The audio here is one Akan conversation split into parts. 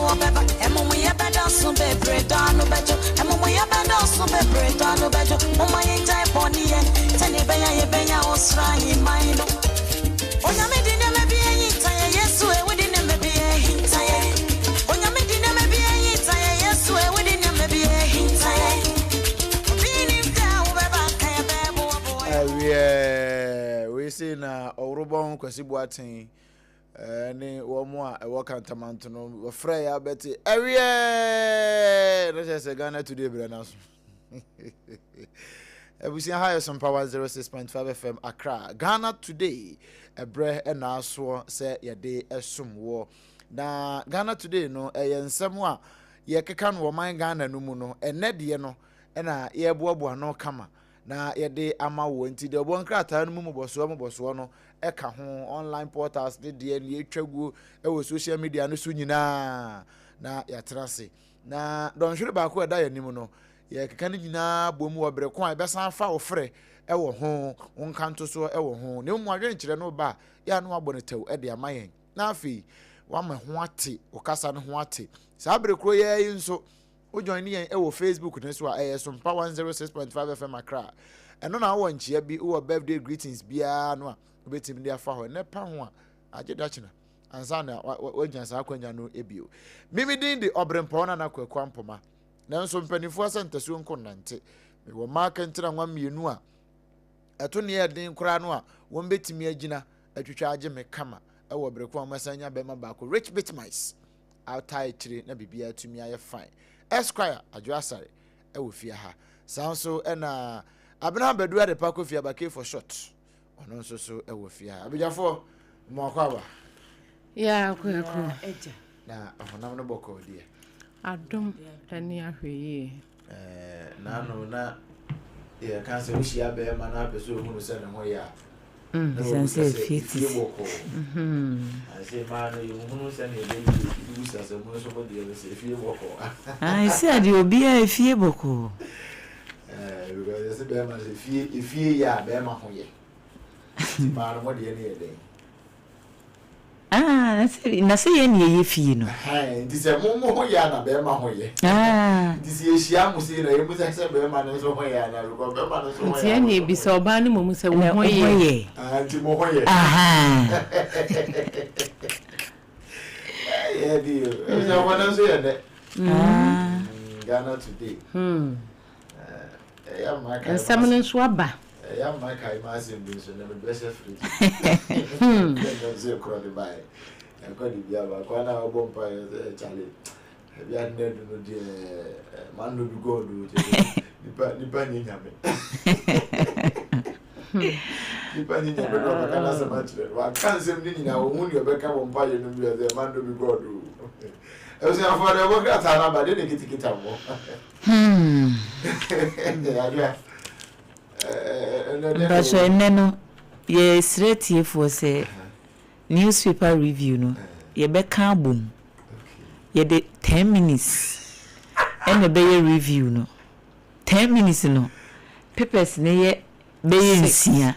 Wɔbɛba amumuyɛ bɛdɔɔso bebree dɔ ano bɛdwo amumuyɛ bɛdɔɔso bebree dɔ ano bɛdwo momma yɛngyae bɔne yɛ sɛnea ɛbɛyɛ a yɛbɛnya ɔsoro ahemman no. Onyame de nneɛma bi ahinta yɛn Yesu e wode nneɛma bi ahinta yɛn Onyame de nneɛma bi ahinta yɛn Yesu e wode nneɛma bi ahinta yɛn Obi nnim da a wobɛba nka yɛbɛboaboa yɛn ho. Awiɛ, wei sei na Ɔworobɔn Kwasi Boateng ne wɔn a ɛwɔ Kantamanto no wɔfrɛ yɛ abɛte awiɛ na kyerɛ sɛ Ghana Today brɛ no aso. Abusua ha yɛ Sompa 106.5 FM Accra. Ghana Today ɛbrɛ ɛna asoɔ sɛ yɛde ɛsom wɔ. Na Ghana Today no ɛyɛ nsɛm a yɛkeka no wɔ man Ghana no mu no ɛnɛ deɛ no ɛna yɛboaboa no kama na yɛde ama woɔ. Nti deɛ ɔbɔ nkrataa no mu mmobɔsoɔ mmobɔsoɔ no ɛka ho, online portals ne deɛ ne yɛtwa guo ɛwɔ social media no so nyinaa na yɛatena ase. Na dɔnhwere baako a ɛda yɛn anim no, yɛkeka ne nyinaa bom wɔ bere ko a yɛbɛsan afa wo frɛ wɔ ho, wo nkantosoɔ wɔ ho. Na mmom adwenkyerɛ no ba a, yɛ a na wabɔ no tɛw de ama yɛn. Na afei, wama ho ate, wo kasa no ho ate. Saa bere koro yi ara yi nso, wo join yɛn wɔ Facebook no so a, ɛyɛ Sompa 106.5 FM Accra. Ɛno na wowɔ nkyea bi, wowɔ birthday greetings biara no a, wobɛtumi de afa hɔ. Ɛnɛ pa ho a, agye dakyena ansa na wanya saa akwanya no bio. Mimi din de Ɔberempɔn Nana Kwaku Ampoma. Nanso mpanimfoɔ asɛ ntasuo nko nnante. Mewɔ mmaa kantiranwa mmienu a ɛto ne yɛ den koraa no a wɔbɛtumi agyina atwitwa agye me kama wɔ bere ko a wɔasan anya bɛrima baako Rich Bit Mice ataa akyire na biribiara atumi ayɛ fine. Esquire Adwo Asare wɔ fie ha. Saa nso na Abena Badu Adepa Kofi Abake for short. Ɔno nso so wɔ fie ha. Abadwafoɔ, mo akɔ aba. Yeah, kwaku. Na honam no bɔkɔɔ deɛ. Adom ɛne ahwɛ yie. Ɛɛ n'ano na yɛka sɛ wohyia bɛrima na apɛ sɛ ohunu sɛ ne ho yɛ a. Mm, Na ɛsiane wɔbisa sɛ sɛ efie efie titi. bɔkɔɔ. Ase mmaa no yɛnhunu sɛnea ɛbɛyɛ bisa sɛ mo nso mo deɛ no sɛ efie bɔkɔɔ. Ah, ɛsi adeɛ obiara efie bɔkɔɔ. Ɛɛ because yɛsɛ bɛrima sɛ efie efie yɛ a bɛrima ho yɛ. Nti mmaa no mo deɛ no yɛ dɛn? Ah, na sɛ na sɛ yɛn na yɛyɛ fie no. Ɛhɛn, nti sɛ mo mo ho yɛ a na bɛrima ho yɛ. Ah. Nti sɛ yɛhyia mo sei na yɛmmisa sɛ bɛrima no nso ho yɛ anaa because bɛrima no nso ho Nti yɛ a ɛne mo nso ho ebisa yɛ. ɔbaa no mmom sɛ wo Na ho wo ho yɛ. yɛ. Ah, nti mo ho yɛ. Ahaa. Ɛyɛ de o. Abusuafoɔ no nso yɛ dɛ. Ah. Ghana Today. Nsɛm no nso aba. Ɛyɛ ama kae m'asɛm bi nso na mede bɛhyɛ fridge mu. Ɛnyɛ sɛ korɔ de baeɛ. Ɛkɔ de bi aba. Kwan a wɔbɔ mpaeɛ sɛ kyale. Ebi ade no adu no deɛ man no bi God o. Nipa nipa nyɛ nyame. Nipa nyɛ nyame na ɔbɛka n'asɛm akyerɛ no. Waka nsɛm no nyinaa wɔn mu deɛ ɔbɛka wɔ mpaeɛ no bi sɛ man no bi God o. Abusuafoɔ deɛ ɔbɔ krataa no aba deɛ na ekitikita mo. Hmm. Mpakyɛ ɛnnɛ no yɛsrɛ atiefoɔ sɛ newspaper review no yɛbɛka abom. Yɛde 10 minutes ɛna ɛbɛyɛ review no. 10 minutes no papers no yɛ bɛyɛ nsia.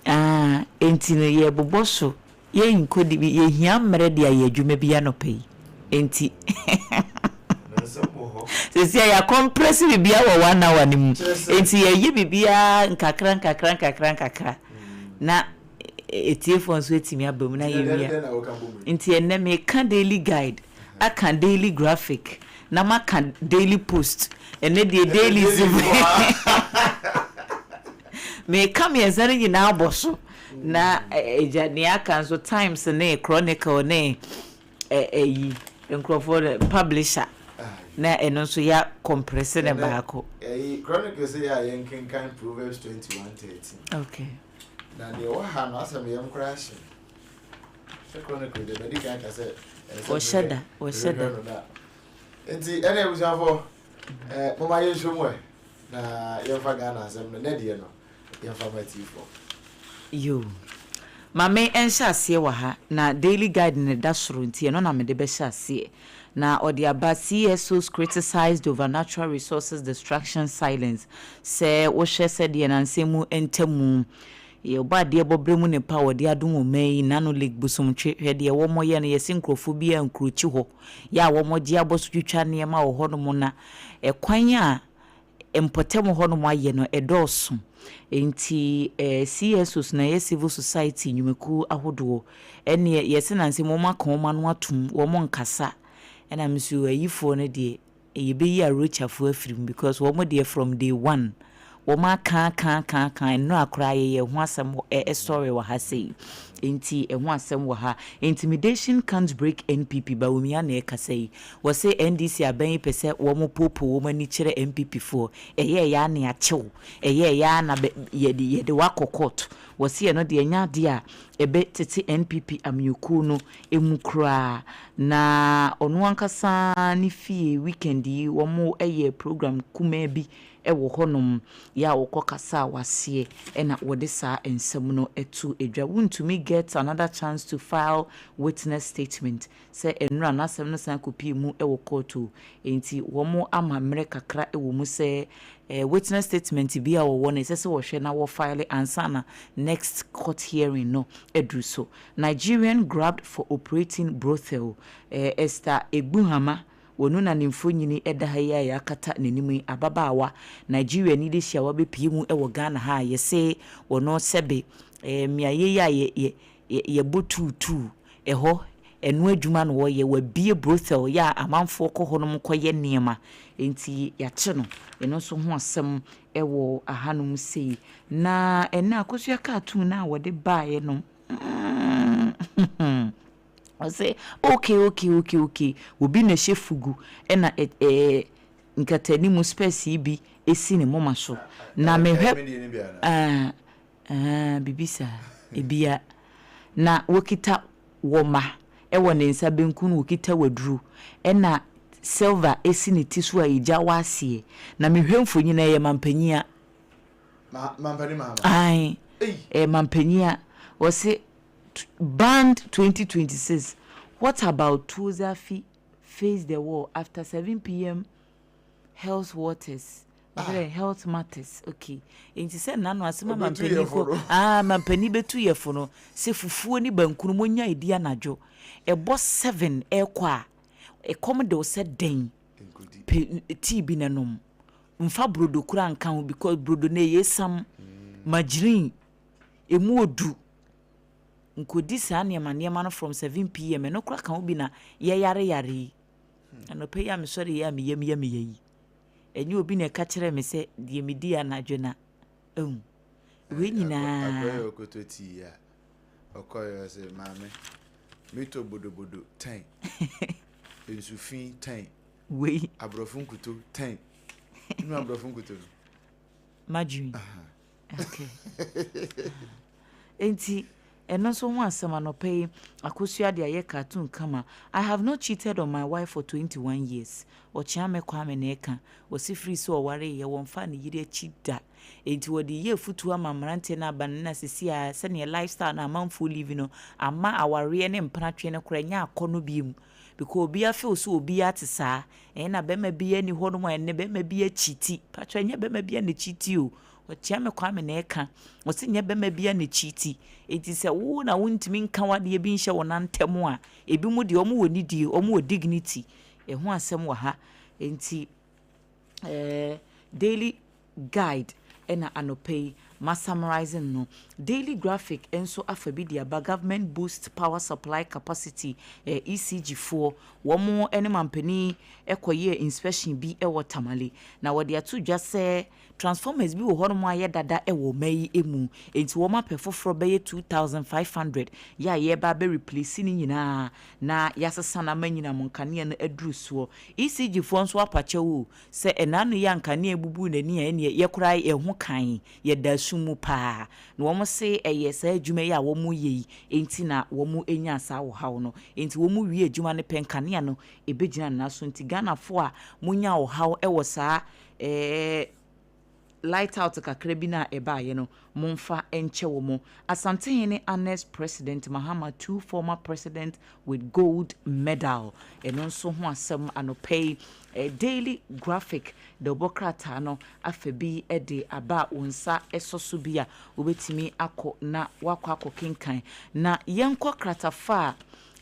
Ah, enti no yɛbobɔ so Yɛnkɔ de bi, yɛhia mmerɛ de ayɛ adwuma bi anɔpa yi, enti seesei a yɛakɔmprɛse biribiara wɔ one hour no mu, enti yɛyɛ biribiara nkakra nkakra nkakra nkakra na atiefoɔ nso atumi aba mu na yɛwie. Nti ɛnnɛ meka Daily Guide, aka Daily Graphic, na maka Daily Post, ɛnnɛ deɛ dailies meka mmiɛnsa no nyinaa abɔ so. Na agya nea aka nso Times ne Chronicle ne ɛyi nkurɔfoɔ no publisher na ɛno nso ya kɔmprɛse ne baako. Ɛyi Chronicle sɛ yɛ a yɛn kenkan Proverbs 21:13. Okay. Na deɛ ɛwɔ ha no asɛm yɛm koraa hye. Sɛ Chronicle deɛ mɛdi kan ka sɛ ɛsɛ wɔhyɛ da wɔhyɛ da. No na. Nti ɛna abusuafoɔ ɛɛ moma yɛnhwɛ mu ɛ na yɛmfa Ghana asɛm no nɛ deɛ no. Yɛmfa ma atiefoɔ. Yoo. Ma me nhyɛ aseɛ wɔ ha, na Daily Guide no da soro nti ɛno na mede bɛhyɛ aseɛ. Na ɔde aba, CSOs criticised over natural resources destruction silence. Sɛ wohwɛ sɛdeɛ nansa mu ntamu. Yɛ ɔbɔ adeɛ bɔberɛ mu ne pa a wɔde adom ɔman yi, Nano Lake Bosomtwe, hwɛ deɛ wɔyɛ no, yɛse nkurɔfoɔ bi a nkurokyi hɔ, yɛ a wɔgye abɔ so twitwa nneɛma wɔ hɔnom na ɛkwan a mpɔtam hɔnom ayɛ no ɛdɔɔso. Enti eh, CSOs na ɛyɛ civil society nnwumakuo ahodoɔ, ɛneɛ yɛse nansa mu wɔn aka wɔn ano atom, wɔn nkasa. Ɛna me nso ayifoɔ no deɛ, yɛbɛyi Arochafoɔ afiri mu because wɔn deɛ from day one wɔn aka aka aka aka. Nnora koraa yɛyɛ ho asɛm ɛsɔre wɔ ha sei, nti ɛho asɛm wɔ ha. Intimidation can't break NPP. Bawumia na ɛkasa yi, wɔsɛ NDC aban yi pɛ sɛ wɔn popo wɔn ani kyerɛ NPP foɔ. Ɛyɛ ɛyɛ a na akyew, ɛyɛ ɛyɛ a na yɛde wakɔ court. Wɔsi ɛno deɛ, ɛnyɛ adeɛ a ɛbɛ tete NPP amanyɔkuo no emu koraa. Na ɔno ankasa ne fie weekend yi wɔn yɛ program kumaa bi wɔ hɔnom yɛ a wɔkɔ kasa a waseɛ, ɛna wɔde saa nsɛm no to edwa. Wontumi get another chance to file witness statement sɛ nnura n'asɛm no san kɔpie mu wɔ court o. Nti wɔn ama mmerɛ kakra wɔ mu sɛ witness statement bi a wɔwɔ no, ɛsɛ sɛ wɔhwɛ na wɔfile ansa na next court hearing no aduru so. Nigerian grabbed for operating brothel. Esther Egbuhama, wɔno na ne mfonyini da ha yi a yɛakata n'anim yi, ababaawa Nigeria ni de hyia wabɛpie mu wɔ Ghana ha a yɛse wɔno sɛbe mmeayɛ yi a yɛ yɛ yɛbɔ tuutuu ɛhɔ, ɛno adwuma na wɔyɛ. Wabie brothel yɛ a amanfoɔ kɔ hɔnom kɔyɛ nneɛma, nti yɛakye no. Ɛno nso ho asɛm ɛwɔ ahanom sei. Na ɛnɛ Akosua cartoon no a wɔde baeɛ no, ɔsɛ okay, obi na ɛhyɛ fugu ɛna ɛɛ nkatanimu specs yi bi esi ne moma so na mehwɛ ɛɛ ɛɛ bibi saa ebia na wɔkita wɔma ɛwɔ ne nsa benkum no, wɔkita waduro, ɛna silver esi ne ti so a egya wɔ aseɛ. Na mehwɛ mfonyin, ɛyɛ mampanyin a Mampanin Mahama. Ae, ɛyɛ mampanyin a wɔsi banned 2026. What about Tuozafi, face the wall after 7 p.m., health waters? Ah. Health matters. Okay, nti sɛ nanu asɛm a mampanin ko ah mampanin bɛtu yɛfo no sɛ fufuo ne bankunu mo nya edi anadwo ɛbɔ 7 ɛkɔ a ɛkɔm de wo sɛ den pe tea bi nanom, mfa brodo kora nka ho because brodo no ɛyɛ sam margarine emu odu. Nkodi saa nneɛma nneɛma no from 7 p.m. Ɛno kora ka ho bi na yɛyare yare yi. Anɔpɛ yi a mesɔre yi a meyam yam yɛ yi, ɛnyɛ obi na ɛka kyerɛ me sɛ deɛ medi anadwo na ɛhu wei nyinaa. Akɔyɛ ɔkɔtɔ tii a ɔkɔyɛ sɛ maame metɔ bodobodo 10, nsufi 10, wei aborɔfo nkuto 10 nnu aborɔfo nkuto no. Margarine, okay. Nti ɛno nso ho asɛm anɔpɛ yi Akosua de ayɛ cartoon kama. "I have not cheated on my wife for 21 years." Ɔkyea Kwame na ɛka wɔsi firi sɛ ɔware yɛ wɔmfa ne yere akyi da, nti wɔde yɛ afutuo ama mmeranteɛ no aba no na sisi a sɛneɛ lifestyle no amanfoɔ live no ama awareɛ ne mpenatwe no koraa ɛnyɛ akɔ no bi mu because obiara feel sɛ obiara te saa. Ɛyɛ na bɛrima bi ani hɔ nom a ɛnɛ bɛrima bi akyiti patro, ɛnyɛ bɛrima bi na kyiti o. Ɔkyea me Kwame na ɛka ɔsi nyɛ bɛrima bi na kyiti, eti sɛ wo na wontumi nka wadeɛ bi nhyɛ wɔn nantam a, ebi mu deɛ ɔmo wɔ nidie, ɔmo wɔ dignity. Ɛho asɛm wɔ ha. Nti Daily Guide ɛna anɔpɛ yi ma summarizing no. Daily Graphic nso afa bi de aba: government boost power supply capacity. ECG foɔ wɔn ne mampanin kɔyɛɛ inspection bi wɔ Tamale na wɔde ato dwa sɛ transformers bi wɔ hɔnom a ayɛ dada wɔ ɔman yi mu, nti wɔn apɛ foforɔ bɛyɛ 2500 yɛ a yɛreba abɛ replace ne nyinaa na yɛasesa no ama nyinam nkanea no aduru soɔ. ECG foɔ nso apakyɛw o sɛ ɛnaano yi a nkanea bubu n'ani a ɛneɛ yɛkora yɛn ho kan yɛda sum mu paa, na wɔn se ɛyɛ saa adwuma yi a wɔn yɛ yi nti na wɔn nya saa ɔhaw no. Nti wɔn wie adwuma no pɛ, nkanea no ebɛgyina ne nan so. Nti Ghanafoɔ a monya ɔhaw wɔ saa Light out kakra bi no a ɛbaeɛ no, momfa nkyɛ wɔn. Asantehene honours President Mahama two former president with gold medal. Ɛno nso ho asɛm anɔpa yi. Daily Graphic dawubɔ krataa no afa bi de aba a wo nsa sɔ so bi a wobɛtumi akɔ na woakɔ akɔkenkan. Na yɛnkɔ kratafa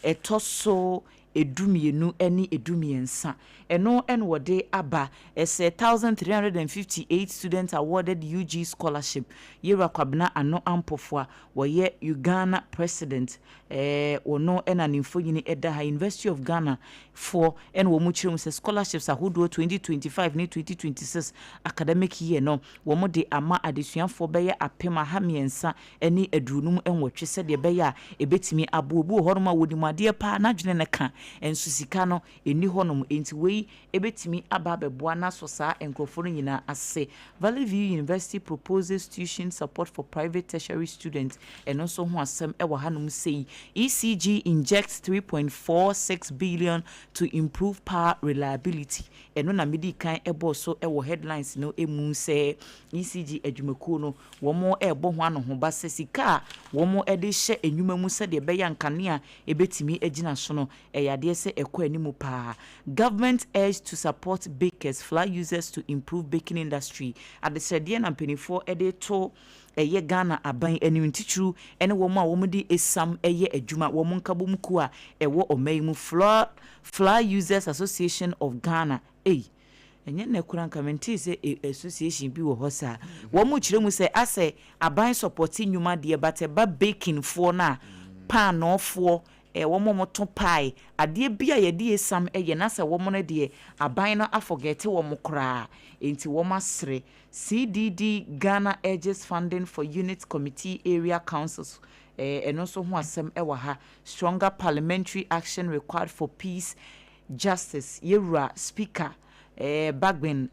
a ɛtɔ so 12 ne 13. Ɛno na wɔde aba sɛ 1,358 students awarded UG scholarship. Yewura Kwabena Ano Ampofo a wɔyɛ Ugana President, ɔno na ne mfonini da ha. University of Ghana foɔ na wɔn kyerɛ mu sɛ scholarships ahodoɔ 2025 ne 2026 academic year no wɔde ama adesuafoɔ bɛyɛ 1358 sɛdeɛ ɛbɛyɛ a ɛbɛtumi aboa. Obi wɔ hɔnom a wɔnim adeɛ paa, n'adwene no ka, nso sika no ɛnni hɔnom. Enti wei ɛbɛtumi aba abɛboa na asɔ saa nkurɔfoɔ no nyinaa ase. Valley View University proposes tuition support for private tertiary students. Ɛno nso ho asɛm ɛwɔ hanom sei. ECG injects 3.46 billion to improve power reliability. Ɛno na medi kan ɛbɔɔ so ɛwɔ headlines no emu sɛ ECG adwumakuo no wɔn ɛrebɔ ho anohoba sɛ sika a wɔn de hyɛ nnwuma mu sɛdeɛ ɛbɛyɛ nkanea ɛbɛtumi agyina so no, ɛyɛ adeɛ sɛ ɛkɔ anim paa. Government urged to support bakers, flour users to improve baking industry. Adesrɛdeɛ na mpanimfoɔ de to ɛyɛ Ghana aban anim, titiriw ne wɔn a wɔde esiam yɛ adwuma, wɔn nkabom kuo a ɛwɔ ɔman yi mu, Flour Users Association of Ghana. Ei, ɛnyɛ nnɛ koraa nka mentee sɛ association bi wɔ hɔ saa. Wɔn kyerɛ mu sɛ asɛ aban support nnwuma deɛ, but ɛba baking foɔ no a, paanɔɔfoɔ, wɔn a wɔto pie, adeɛ bi a yɛde esiam yɛ na sɛ wɔn no deɛ, aban no aforget wɔn koraa, nti wɔn asere. CDD Ghana urges funding for unit committee area councils. Ɛno nso ho asɛm ɛwɔ ha. Stronger parliamentary action required for peace, justice. Yɛwura Speaker Bagbin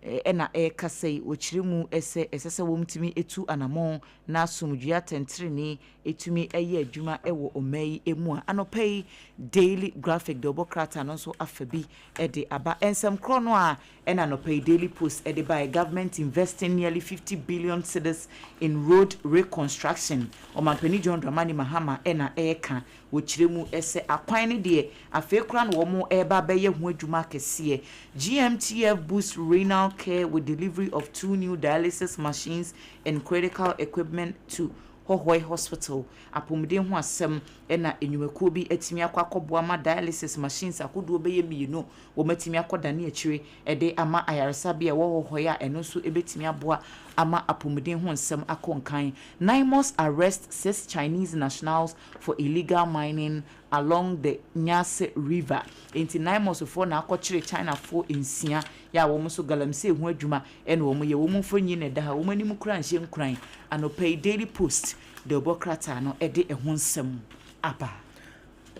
ɛna ɛrekasa yi, wɔkyerɛ mu sɛ ɛsɛ sɛ wɔntumi etu anammɔn na asomdwe atɛntenenee etumi ɛyɛ adwuma ɛwɔ ɔman yi mu. A anɔpa yi Daily Graphic de ɔbɔ krataa no nso afa bi ɛde aba. Nsɛm korɔ no a ɛna anɔpa yi Daily Post ɛde ba: government investing nearly 50 billion cedis in road reconstruction. Ɔmampanin John Dramani Mahama ɛna ɛreka. Wɔkyerɛ mu ɛsɛ akwan no deɛ, afei koraa na wɔn ɛreba abɛyɛ ho adwuma kɛseɛ. GMTF boost renal care with delivery of two new dialysis machines and critical equipment to Hohoe Hospital. Apɔmuden ho asɛm ɛna nnwumakuo bi atumi akɔ akɔboa ma dialysis machines ahodoɔ bɛyɛ mmienu wɔn atumi akɔdane akyire ɛde ama ayaresabea ɛwɔ Hohoe a ɛno nso ɛbɛtumi aboa ama apɔmuden ho nsɛm akɔ nkan. NAIMOS arrest six Chinese nationals for illegal mining along the Nyase River. Nti NAIMOSfoɔ na akɔkyere Chinafoɔ nsia yɛ a wɔn nso galamsey ho adwuma ɛna wɔn yɛ. Wɔn mfonyin na ɛda ha, wɔn anim kura nhyɛ nkuran. Anɔpa yi Daily Post de ɔbɔ krataa no ɛde ɛho nsɛm aba.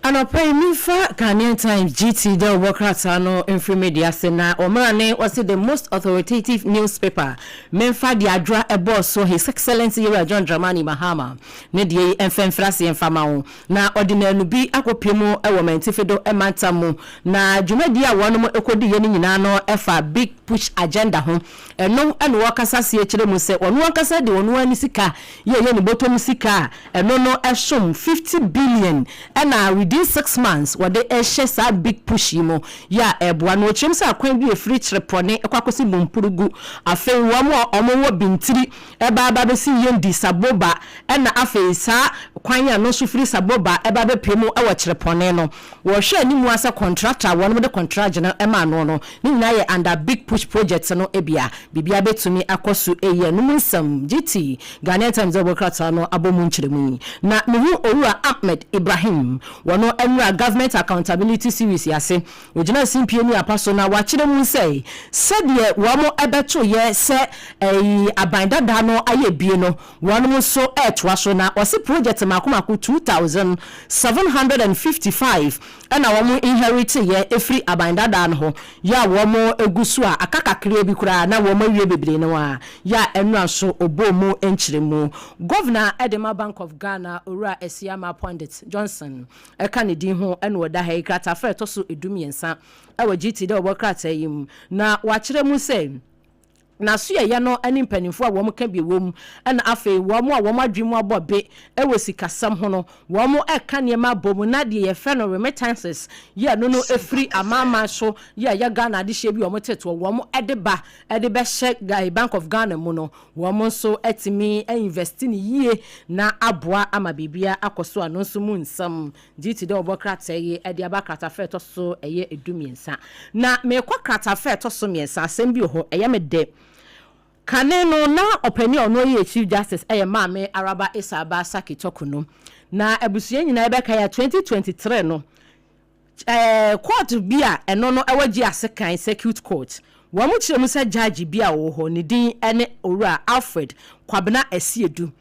Anɔpa yi memfa Ghanaian Times GT dɛ wɔbɔ krataa no mfiri media ase na ɔmmra ne wɔse the most authoritative newspaper. Memfa de adwoa ɛbɔɔ so His Excellency Yɛwura John Dramani Mahama ne deɛ yi mfɛmfra aseɛ mfama wo na ɔde naanu bi akɔpie mu ɛwɔ Mantifi do ɛmantam mu na dwumadie a wɔnom ɛkɔdiiɛ no nyinaa no ɛfa Big Push agenda ho. Ɛno ɛna wɔkasa seɛ kyerɛ mu sɛ ɔno ankasa de ɔno ani sika yɛyɛ ne bɔtɔm sika a ɛno no ɛsom 50 billion ɛna within 6 months wɔde ɛhyɛ saa Big Push yi mu yɛ a ɛboa no. Wɔkyerɛm sɛ akwan bi efiri Kyerepɔne ɛkɔ akɔsi Bompurugu, afei wɔn a wɔn wɔ Bintiri ɛba aba bɛsi Yendi Saboba, ɛna afei saa kwan a no nso firi Saboba ɛba bɛpie mu ɛwɔ Kyerepɔne no, wɔhwɛ anim asɛ contractor a wɔn de contract no ɛma ano no ne nyinaa yɛ under Big Push project no. Ebia biribiara bɛtumi akɔ so eyi. Ɛnum nsɛm GT Ghanaian Times ɛwɔ krataa no abɔ mu nkyerɛmu yi na mehu Owura Ahmed Ibrahim wɔn nwura Government Accountability Series ase ogyina simpie ne apa so na wakyerɛ mu sɛ sɛdeɛ wɔn ɛbɛto yɛ sɛ ɛyi aban dada no ayɛ bie no, wɔn nso ɛɛtoa so na ɔsi project mako mako 2755 ɛna wɔn inherit yɛ efiri aban dada no ho yɛ a wɔn egu so a aka kakra bi koraa na wɔn awie bebree no a yɛ a ɛnura nso ɔbɔ mu nkyerɛmu. Governor ɛde ma Bank of Ghana, Owura Asiama Pundit Johnson, ɛka ne din ho ɛna ɔda ha yi. Kratafa ɛtɔ so 13 ɛwɔ GT dɛ ɔbɔ krataa yi mu na wakyerɛ mu sɛ N'asoɛeɛ no ne mpanimfoɔ a wɔka bi wɔ mu, ɛna afei wɔn a wɔn adwene mu abɔ be wɔ sikasɛm ho no, wɔreka nneɛma abɔ mu na deɛ yɛfrɛ no remittances yɛ ɛno no firi amanaman so yɛ ɛyɛ Ghana adehyeɛ bi a wɔtetoɔ wɔn de ba de bɛhyɛ Bank of Ghana mu no, wɔn nso atumi a invest no yie na aboa ama biribiara akɔ so a no nso mu nsɛm Gye ti dɛ wɔbɔ krataa yi de aba kratafa a ɛtɔ so ɛyɛ du-mmiɛnsa. Na merekɔ kratafa a ɛtɔ so mmiɛnsa, asɛm bi wɔ hɔ, ɛyɛ me dɛ. Kane no, na ɔpanin a ɔno yɛ Chief Justice yɛ Maame Araba Esaaba Sackey Torkornoo. Na abusua nyinaa bɛkae a, 2023 no, Ɛɛ kɔɔto bi a ɛno no ɛwɔ Gye-Asekan Circuit Court. Wɔn kyerɛ mu sɛ judge bi a ɔwɔ hɔ, ne din ne Owura Alfred Kwabena Asiedu.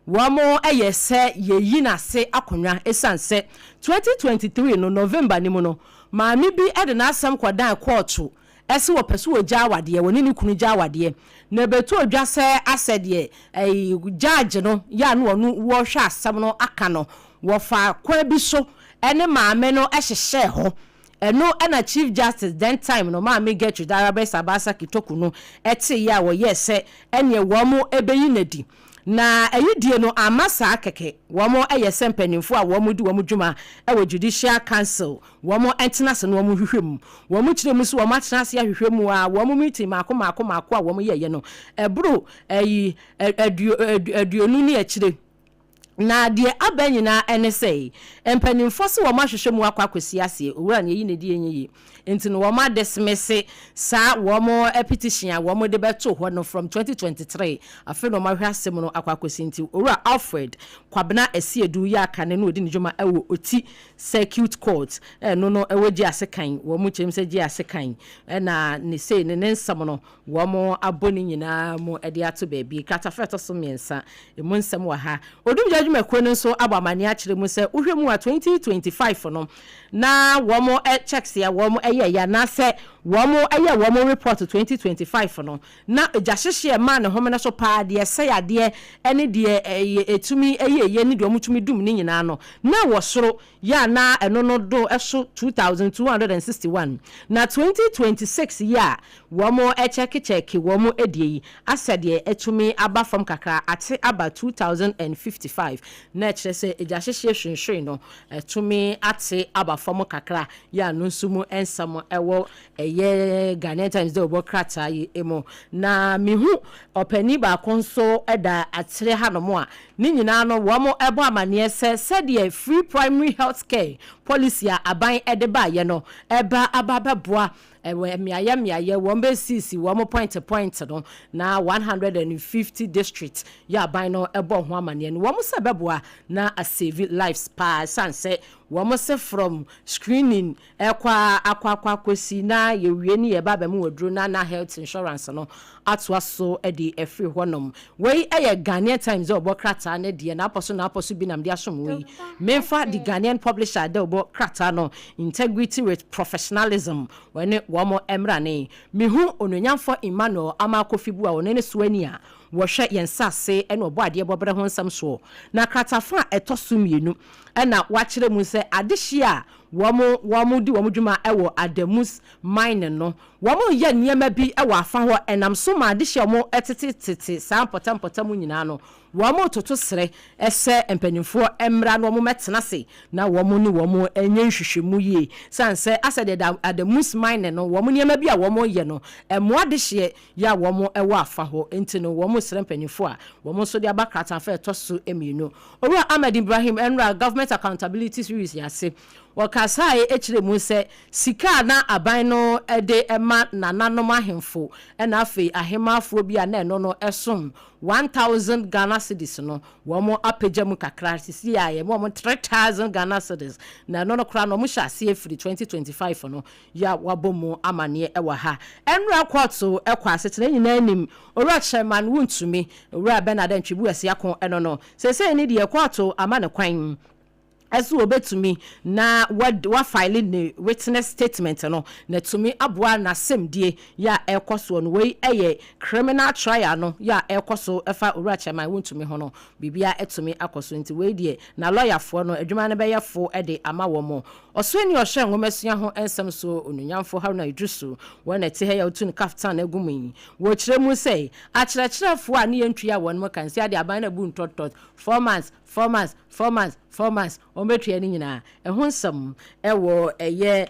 Wɔn yɛ sɛ yɛyi n'ase akonnwa esiane sɛ 2023 no November no mu no, maame bi de n'asɛm kɔdan kɔɔto se wɔpɛ sɛ wɔgya awadeɛ, wɔne ne kunu gya awadeɛ. Na ɛbɛtɔɔ dwa sɛ asɛ deɛ ɛɛ judge no yɛ a na ɔno wɔrehwɛ asɛm no aka no, wɔfaa kwan bi so ne maame no hyehyɛɛ hɔ. Ɛno na Chief Justice then time no, Maame Gertrude Araba Sabasa Kitoku no teeɛ a wɔyɛɛ sɛ ɛneɛ wɔn bɛyi no adi. Na ayidie no amma saa kɛkɛ, wɔn yɛ sɛ mpaninfoɔ a wɔn di wɔn dwuma wɔ Judicial Council, wɔn ntena ase na wɔn nhwehwɛ mu. Wɔn kyerɛ mu sɛ wɔn atena ase ahwehwɛ mu a wɔn meeting maako maako maako a wɔn yɛeɛ no ɛboro ayi aduonu ne akyire. Na deɛ aba nyinaa ne sɛ, mpanimfoɔ se wɔn ahwehwɛ mu akɔ akɔsi aseɛ, owura no yɛyi no di ɛnyɛ yie, nti no wɔn adismisse saa wɔn petition a wɔn de bɛtoo hɔ no from 2023, afei na wɔn ahwɛ asɛm no akɔ akɔsi, nti Owura Alfred Kwabena Asiedu yɛ akane na ɔdi ne dwuma wɔ Oti Circuit Court, ɛno no ɛwɔ Gye Asekan, wɔn kyerɛ mu sɛ Gye Asekan na ne sei ne ne nsɛm no Wɔabɔ ne nyinaa mu de ato baabi. Kratafa a ɛtɔ so mmiɛnsa, emu nsɛm wɔ ha. Odumgya adwumakuo no nso abɔ amanneɛ akyerɛ mu sɛ wohwɛ mu a 2025 no na wɔn checks a wɔn yɛeɛ anaasɛ wɔn yɛɛ wɔn report 2025 no na gya hyehye a ɛmaa ne homene so paa, deɛ ɛsɛe adeɛ ne deɛ ɛtumi yɛ yie ne deɛ wɔtumi dum ne nyinaa no na ɛwɔ soro. Yɛ a na ɛno no do so 2,261. Na 2026 yi a wɔn kyɛkekyɛke wɔn deɛ yi, asɛ deɛ atumi aba fam kakra, ate aba 2,055. Na ɛkyerɛ sɛ egyahyehyeɛ hwinhwin no atumi ate aba fam kakra. Yɛ a no nso mu nsɛm wɔ ɛyɛ Ghanaian Times dɛ wɔbɔ krataa yi mu. Na mehu ɔpanin baako nso da akyire hanom a Ne nyinaa no, wɔbɔ amaneɛ sɛ sɛdeɛ Free Primary Health Care Policy a aban de baeɛ no ba aba abɛboa wɔ mmeaeɛ mmeaeɛ, wɔbɛsisi wɔn point point no, na 150 districts yɛ aban no bɔ ho amaneɛ no, wɔn sɛ ɛbɛboa na asave lives paa ɛsiane sɛ wɔn se from screening Ɛkɔ ara akɔ akɔ akɔsi na yɛwie ne yɛba abɛmo aduro na na health insurance no atoa so de afiri hɔnom. Wei yɛ Ghanaian Times dɛ ɔbɔ krataa no deɛ n'apɔ so n'apɔ so bi na mede asom wo yi. Memfa The Ghanaian Publisher dɛ ɔbɔ krataa no Integrity with Professionalism wɔne wɔn mmrane. Mehu Onuonyamfoɔ Emmanuel Amarh Kofi Buah ɔno ne soani a wɔhwɛ yɛn nsase ne ɔbɔadeɛ bɔberɛ ho nsɛm soɔ. Na kratafa a ɛtɔ so mmienu na wakyerɛ mu sɛ adehyeɛ a Wɔn wɔn di wɔn dwuma wɔ Adamus Mining no. Wɔn reyɛ nneɛma bi wɔ afa hɔ ɛnam so ma adehye a wɔn tete tete saa mpɔtam mpɔtam nyinaa no. Wɔn retoto srɛ sɛ mpaninfoɔ mmra na wɔn mmɛtena ase na wɔn ne wɔn nyɛ nhwehwɛmu yie. Sane sɛ asɛ deɛ Adamus Mining no wɔn nneɛma bi a wɔn reyɛ no ɛmmoa adehyeɛ yɛ a wɔn wɔ afa hɔ nti no wɔn resrɛ mpaninfoɔ a wɔn nso de aba kratafa a ɛtɔ so mmienu. Owura Ahmed Ibrahim nwura Government Accountability Series yi ase. Ɔkasae kyerɛɛ mu sɛ sika a na aban no de ma nananom ahemfo na afei ahemaafoɔ bi a na ɛno no ɛsom 1000 Ghana cedis no wɔn apagya mu kakra sisi a yɛma wɔn 3000 Ghana cedis na ɛno no koraa no wɔn hyɛ aseɛ firi 2025 no yi a wɔabɔ mu amaneɛ wɔ ha. Ɛnora kɔɔto kɔ asetena nyinaa nim Owura Chairman Wontumi, Owura Bernard Antwi Buasiako no no. Seesei ne deɛ kɔɔto ama no kwan. Ɛso obetumi na wafaele ne witness statement no na atumi aboa n'asɛmdie yɛ a ɛrekɔ soɔ no. Wei yɛ criminal trial no yɛ a ɛrekɔ so ɛfa Owura Chairman Wontumi ho no. Biribiara atumi akɔ so nti wei deɛ na lɔyafoɔ no adwuma no bɛyɛ fo de ama wɔn. Ɔsoani a ɔhwɛ nwomasua ho nsɛm so Onuonyamfo Haruna Iddrisu, wɔn na ɛte ha yi a wotu no kaftan agu mu yi, wɔkyerɛ mu sɛ akyerɛkyerɛfoɔ a ne yɛntua wɔn ka nsi adeɛ aban no abu ntɔtɔt 4 months, 4 months, 4 months, 4 months, wɔn bɛtua ne nyinaa. Ɛho nsɛm ɛwɔ ɛyɛ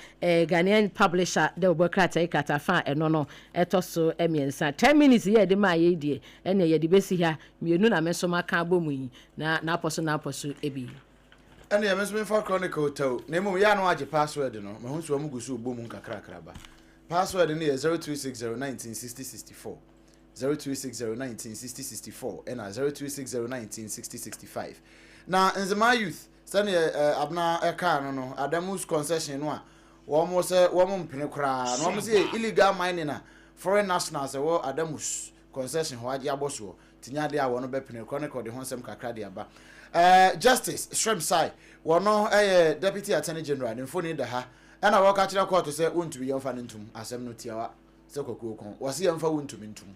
Ghanaian Publisher dɛ wɔbɔ krataa yi krataa fa a ɛno no ɛtɔ so mmiɛnsa. 10 minutes yɛ ɛde maa yɛ deɛ, ɛnna yɛde bɛsi ha mmienu na me nso maka abɔ mu yi na n'apɔ so n'apɔ so ebi. Ɛne ɛme nso memfa Chronicle tɛw na mmom yɛ a na wagye password no. Mahu sɛ wɔn gu so bɔ mu nkakrakra ba. Password no yɛ 0260 19 60 64, 0260 19 60 64 ɛna 0260 19 60 65. Na Nzema youth, sɛneɛ Abena ɛkaa no, Adamus concession no a wɔn sɛ wɔn mpene koraa na wɔn sɛ illegal mining a foreign nationals ɛwɔ Adamus concession hɔ agye abɔ soɔ nti nyɛ adeɛ a wɔn bɛpene. Chronicle de ho nsɛm kakra de aba. Justice Srem-Sai, wɔn ɛyɛ Deputy Attorney General, ne mfoni da ha, ɛna wɔka kyerɛ court sɛ wɔntumi yɛmfa no ntum. Asɛm no tiawa sɛ kwakuo kɔn, wɔsi yɛmfa wɔntumi ntum.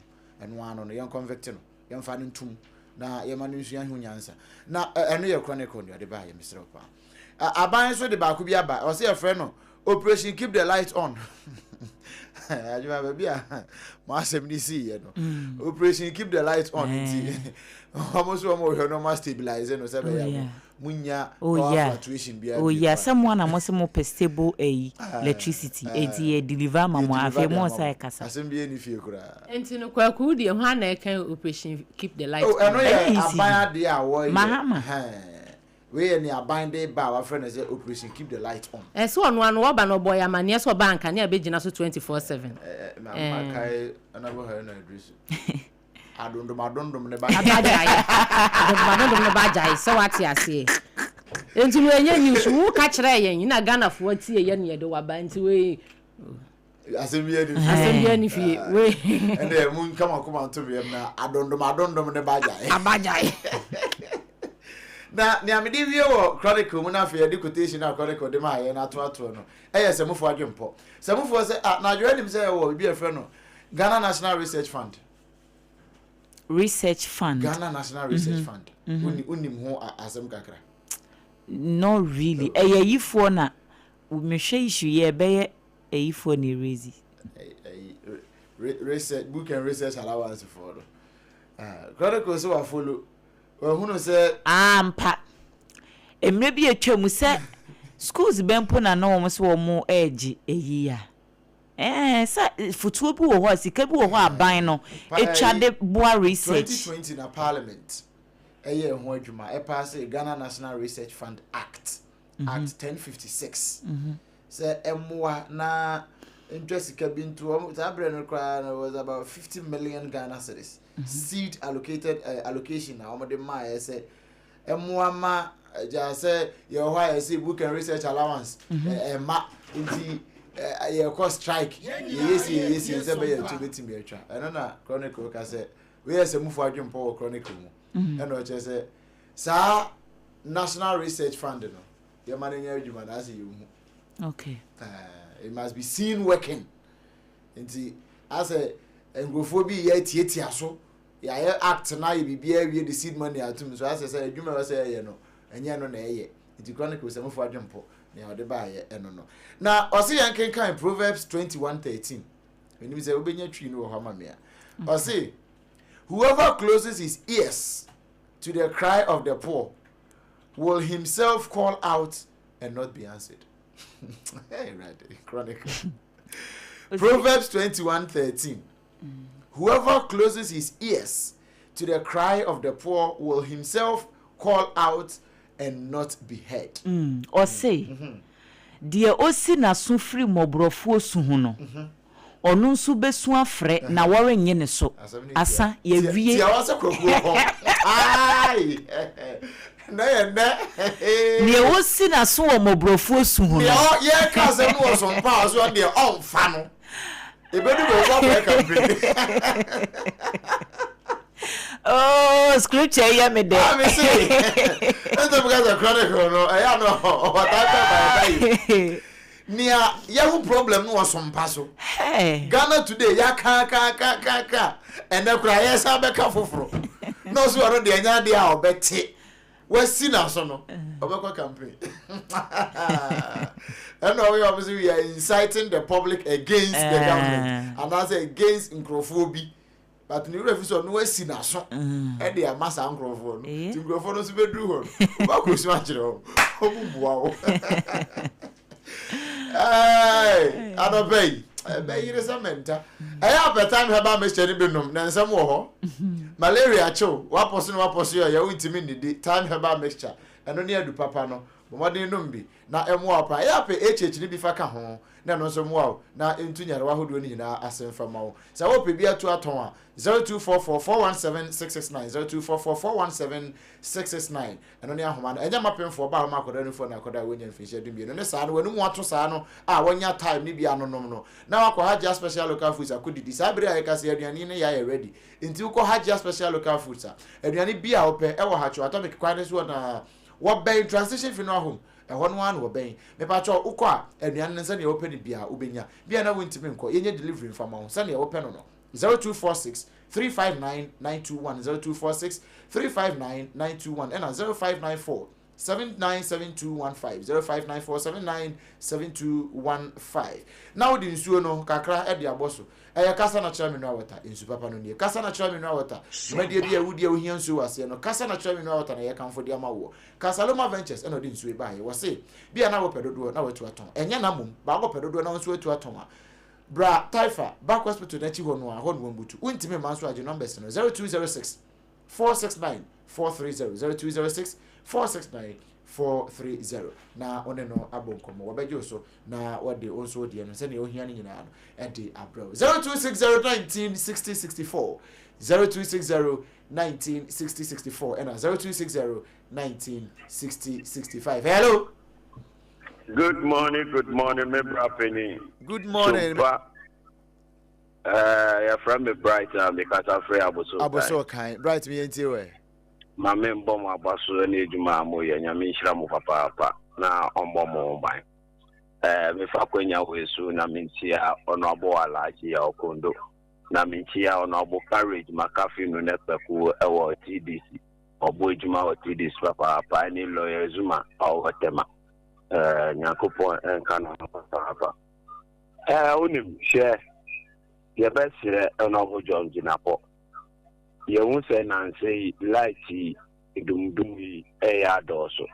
Ɛno ano no, yɛn convict no, yɛmfa no ntum na yɛma no nsua ho nyansa. Na ɛno yɛ Chronicle deɛ ɔde baa yɛ. Mesrɛ paa, aban nso de baako bi aba, ɔsɛ yɛfrɛ no Operation Keep the Light On. Adwuma baabi a mo asɛm ne sii yɛ no, Operation Keep the Light On nti wɔn nso wɔn hwɛ no, wɔn stabilize no sɛ bɛyɛ mo mo nya power fluctuation biara. Oh yeah, sɛ mo ana mo sɛ mo pɛ stable ɛyi electricity, eti yɛ deliver ma mo. Afei mo nsa ɛkasa. Asɛm bi ɛni fie koraa. Nti no, Kwaku deɛ, hwan na ɛka Operation Keep the Light On? Ɛno yɛ aban adeɛ a wɔyɛ. Mahama. Wei yɛ ne aban de ba a wafrɛ no sɛ Operation Keep the Light On. Ɛsɛ ɔno ano wɔba no, ɔbɔ yɛ amanneɛ sɛ ɔba nkanea bɛgyina so 24/7. Mama kae Honorable Haruna Iddrisu, adondom adondom ne ba. Abagyae, adondom adondom ne ba agyae sɛ wate aseɛ. Nti no ɛnyɛ news wo ka kyerɛ yɛn na Ghanafoɔ tie yɛ ne yɛde waba nti wei. Asɛm bi ani fie. Asɛm bi ani fie wei. Ɛnna mu nka ma koma nto wiem na adondom adondom ne ba agyae. Abagyae. Na nea mede wie wɔ Chronicle mu no, afei yɛde quotation a Chronicle de maa yɛn atoatoɔ no, ɛyɛ sɛmufoɔ adwempɔ. Sɛmufoɔ sɛ ah, na adwerɛ anim sɛ yɛwɔ biribi a yɛfrɛ no Ghana National Research Fund. Research Fund. Ghana National Research Fund. Wonim ho asɛm kakra? Not really. Ɛyɛ ayifoɔ na mehwɛ issue yɛ ɛbɛyɛ ayifoɔ na erezi. Research, book and research allowance foɔ no. Chronicle sɛ wafolo wahunu sɛ. Ampa, mmerɛ bi atwa mu sɛ schools bɛn mpo na na wɔn sɛ wɔn regye ayi a, ɛɛ sɛ fotuo bi wɔ hɔ a, sika bi wɔ hɔ a aban no atwa de boa research. 2020 na Parliament ɛyɛ ɛho adwuma, ɛpaase Ghana National Research Fund Act, Act 1056, sɛ ɛmmoa na ntwa sika bi nto wɔn. Saa berɛ no koraa no was about 50 million Ghana cedis seed allocated, allocation na wɔde maa yɛ sɛ ɛmmoa ma gya sɛ yɛwɔ hɔ a yɛsɛ book and research allowance ɛma nti yɛkɔ strike, yɛyɛ si yɛyɛ si sɛ bɛyɛ to bɛtumi atwa. Ɛno na Chronicle ka sɛ wei yɛ sɛ mufo adwempɔ wɔ Chronicle mu. Ɛna ɔkyerɛ sɛ saa National Research Fund no, yɛma no nyɛ adwuma na asɛ yɛnhu. It must be seen working. Nti asɛ nkurɔfoɔ bi yɛ tiatia so, yɛayɛ act na yɛ biribiara awie de seed money atum so, asɛ sɛ adwuma ɛwɔ sɛ ɛyɛ no, ɛnyɛ no na ɛyɛ. Nti Chronicle sɛ mofo adwempɔ nea ɔde baayɛ ɛno no, na ɔse yɛn kenkan Proverbs 21:13. Menim sɛ wobɛnya twi no wɔ hɔ ama me a, ɔse, "Whoever closes his ears to the cry of the poor will himself call out and not be answered." Hey, right, Chronicle. Proverbs 21:13. Whoever closes his ears to the cry of the poor will himself call out and not be heard. Ɔse deɛ osi n'aso firi mmɔborɔfoɔ su ho no, ɔno nso bɛsu afrɛ na wɔrennye ne so. Asa, yɛwie. Tia wa sɛ kwakuo hɔ. Ai! Na yɛ nɛ. Deɛ osi n'aso wɔ mmɔborɔfoɔ su ho no. Deɛ yɛka asɛm no wɔ so mpa a so ɔno deɛ ɔmfa no. Ebedu baabi akɔyɛ campaign. Oh, scripture yɛ me dɛ. Ah, me se. Ɛsɛ mi ka sɛ chronicle no, ɛyɛ ano ɔtaa pɛ ba ɛda yi. Nea yɛho problem no wɔ sompa so. Ghana Today yɛaka ka ka ka ka ɛnɛ koraa yɛsan bɛka foforɔ. Na ɔso ɔno deɛ ɛnyɛ adeɛ a ɔbɛte. Wasi n'aso no, ɔbɛkɔ campaign. Ɛna ɔyɛ ɔmo sɛ we are inciting the public against the government. Anaasɛ against nkurɔfoɔ bi. But ne werɛ fi sɛ ɔno asi n'aso de ama saa nkurɔfoɔ no. Nti nkurɔfoɔ no nso bɛduru hɔ no, wobɛkɔ su akyerɛ wɔn. Wɔn mmua wo. Anɔpa yi, ɛbɛyere sɛ mɛnta. Ɛyɛ apɛtam herbal mixture no bi nom na nsɛm wɔ hɔ. Malaria kyew, wapɔ so na wapɔ so yɛ ɔyɛ, wontumi nnidi. Thyme herbal mixture, ɛno ne adu papa no. Bɔ mmɔden nom bi na ɛmmoa wo paa. Ɛyɛ apɛ HH no bi fa ka ho na ɛno nso mmoa wo na ɛntu nyarewa ahodoɔ no nyinaa ase mfa mma wo. Sɛ wopɛ bi atu atɔn a, 0244 417 669, 0244 417 669, ɛno ne ahoma no. Ɛnyɛ mma pemfoɔ, ɔbaa a ɔma akwadaa nufoɔ ne akwadaa a wɔnnya mfinhyia dumienu ne saa no, w'anum ato saa no a wɔnya time no bi anonom no, na wakɔ Hajia Special Local Foods akɔdidi. Saa bere a yɛka sɛ aduane yi no yɛ ayɛ ready. Nti wokɔ Hajia Special Local Foods a, aduane bi a wopɛ ɛwɔ Hatcho Atomic kwan no so hɔ na wɔbɛn Transition Funeral Home. Ɛhɔ no ara na wɔbɛn. Mepakyɛw, wokɔ a, aduane no sɛnea wopɛ no biara wobɛnya. Bi a na wontumi nkɔ, yɛnyɛ delivery mfa ma wo sɛnea wopɛ no no. 0246 359 921, 0246 359 921, ɛna 0594 797215, 0594 797215. Na wode nsuo no kakra de abɔ so. Ɛyɛ Kasa Natural Mineral Water, nsu papa no nie. Kasa Natural Mineral Water, dwumadie bi a wodi a wohia nsuo wɔ aseɛ no, Kasa Natural Mineral Water na yɛkamfo de ama woɔ. Kasaloma Ventures na ɔde nsuo yi baeɛ. Wɔse, bi a na wopɛ dodoɔ na watu atɔn. Ɛnyɛ na mmom, baako pɛ dodoɔ na wo nso atu atɔn a, bra Taifa, Back Hospital no akyi hɔ no ara, hɔ na wɔmbutu. Wontumi mma nso a, gye numbers no, 0206 469 430, 0206 469 430, na wo ne no abɔ nkɔmmɔ. Wɔbɛgye wo so na wɔde wo nso wo deɛ no sɛdeɛ wohia no nyinaa no de abrɛ wo. 0260 19 60 64, 0260 19 60 64 ɛna 0260 19 60 65. Hello. Good morning, good morning, me bra penny. Good morning. Sumpa. Eh, your friend me bright na me kasa free aboso. Aboso kan. Bright me yentie we. Ma me mbɔ mo aba so ne adwuma a moyɛ nyame nhyira mo papaapa na ɔmmɔ mo ho ban. Eh, mefa kwanya wei so na menkyia ɔno abo alagye ya ɔkondo. Na menkyia Honourable Courage Makaffi Nuneh Kpeku wɔ TDC. Ɔbɔ edwuma wɔ TDC papaapa ɛne Lawyer Zuma a ɔwɔ Tema. Eh, Nyankopɔn nka no ho papaapa. Eh, wonim, hwɛ, yɛbɛserɛ Honourable John Jinapor. Yɛhu sɛ nansa yi light yi dumdum yi ɛyɛ adɔɔso.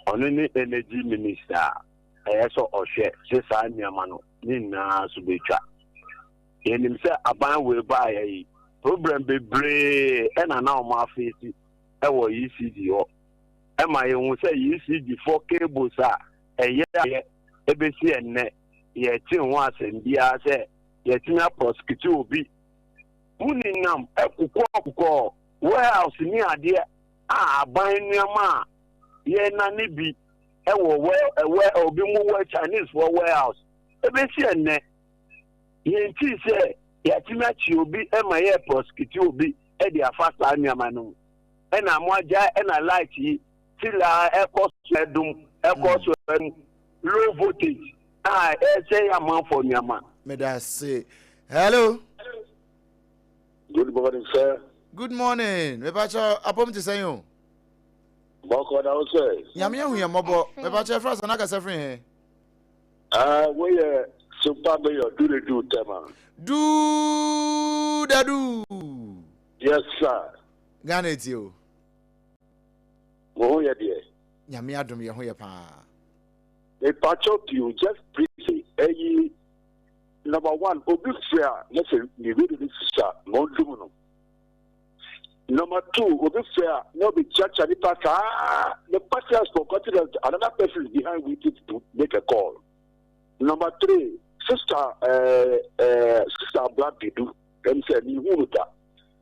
Ɔno ne Energy Minister a ɛyɛ sɛ ɔhwɛ sɛ saa nneɛma no ne nyinaa so bɛtwa. Yɛnim sɛ aban wei baeɛ yi, problem bebree ɛna na wɔn afeesi ɛwɔ ECG hɔ. Ɛma yɛhu sɛ ECG fɔ cables a ɛyɛ ayɛ ɛbɛsi ɛnnɛ yɛte ho asɛm biara sɛ yɛtumi aprɔsekiti obi. Mo nenam ɛkokɔɔkokɔɔ warehouse ne adeɛ a aban nneɛma a yɛnane bi ɛwɔ wɛ ɛwɛ obi mu wɔ Chinese foɔ warehouse. Ebesi ɛnnɛ, yɛntii sɛ yɛatumi akye obi ma yɛ prosecute obi de afa saa nneɛma no mu. Ɛna mo agyae ɛna light yi sila ɛkɔ so ɛdum ɛkɔ so ɛdum low voltage a ɛsɛe amanfoɔ nneɛma. Medase. Hello. Good morning, sir. Good morning. Mepakyɛ apɔm te sɛn o? Bɔkɔ na wo sɛ. Nyame ahu yɛn mmɔbɔ. Mepakyɛ ɛfra sɛ n'akasa firi he? Ah, wo yɛ Super Mayor Duredu Tema. Du dadu. Yes sir. Ghana etie o. Mo ho yɛ deɛ. Nyame adom yɛ ho yɛ paa. Mepakyɛw pii just briefly ɛyi number one obi frɛ a na sɛ ne radio no sisa ma ɔndum no. Number two obi frɛ a na obi kyiakyia nipa saa the person has forgotten that another person is behind waiting to make a call. Number three sister uh, uh, sister Abla Bidu ɛm sɛ mi hu no da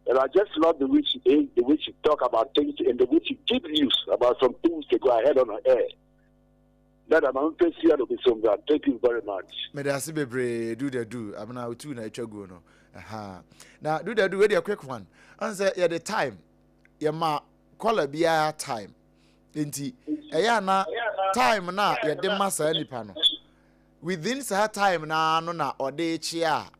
and I just love the way she is, the way she talk about things and the way she give news about some things ago I heard on her air. Dada ma mpɛ sia no bi so mbra. Thank you very much. Meda ase bebree do the do abena otu na atwa guo no. Aha. Na do da do wei deɛ quick one. Ɔn sɛ yɛde time yɛma caller biara time. Nti ɛyɛ ana time na yɛde ma saa nipa no. Within saa time na no na ɔde kyea a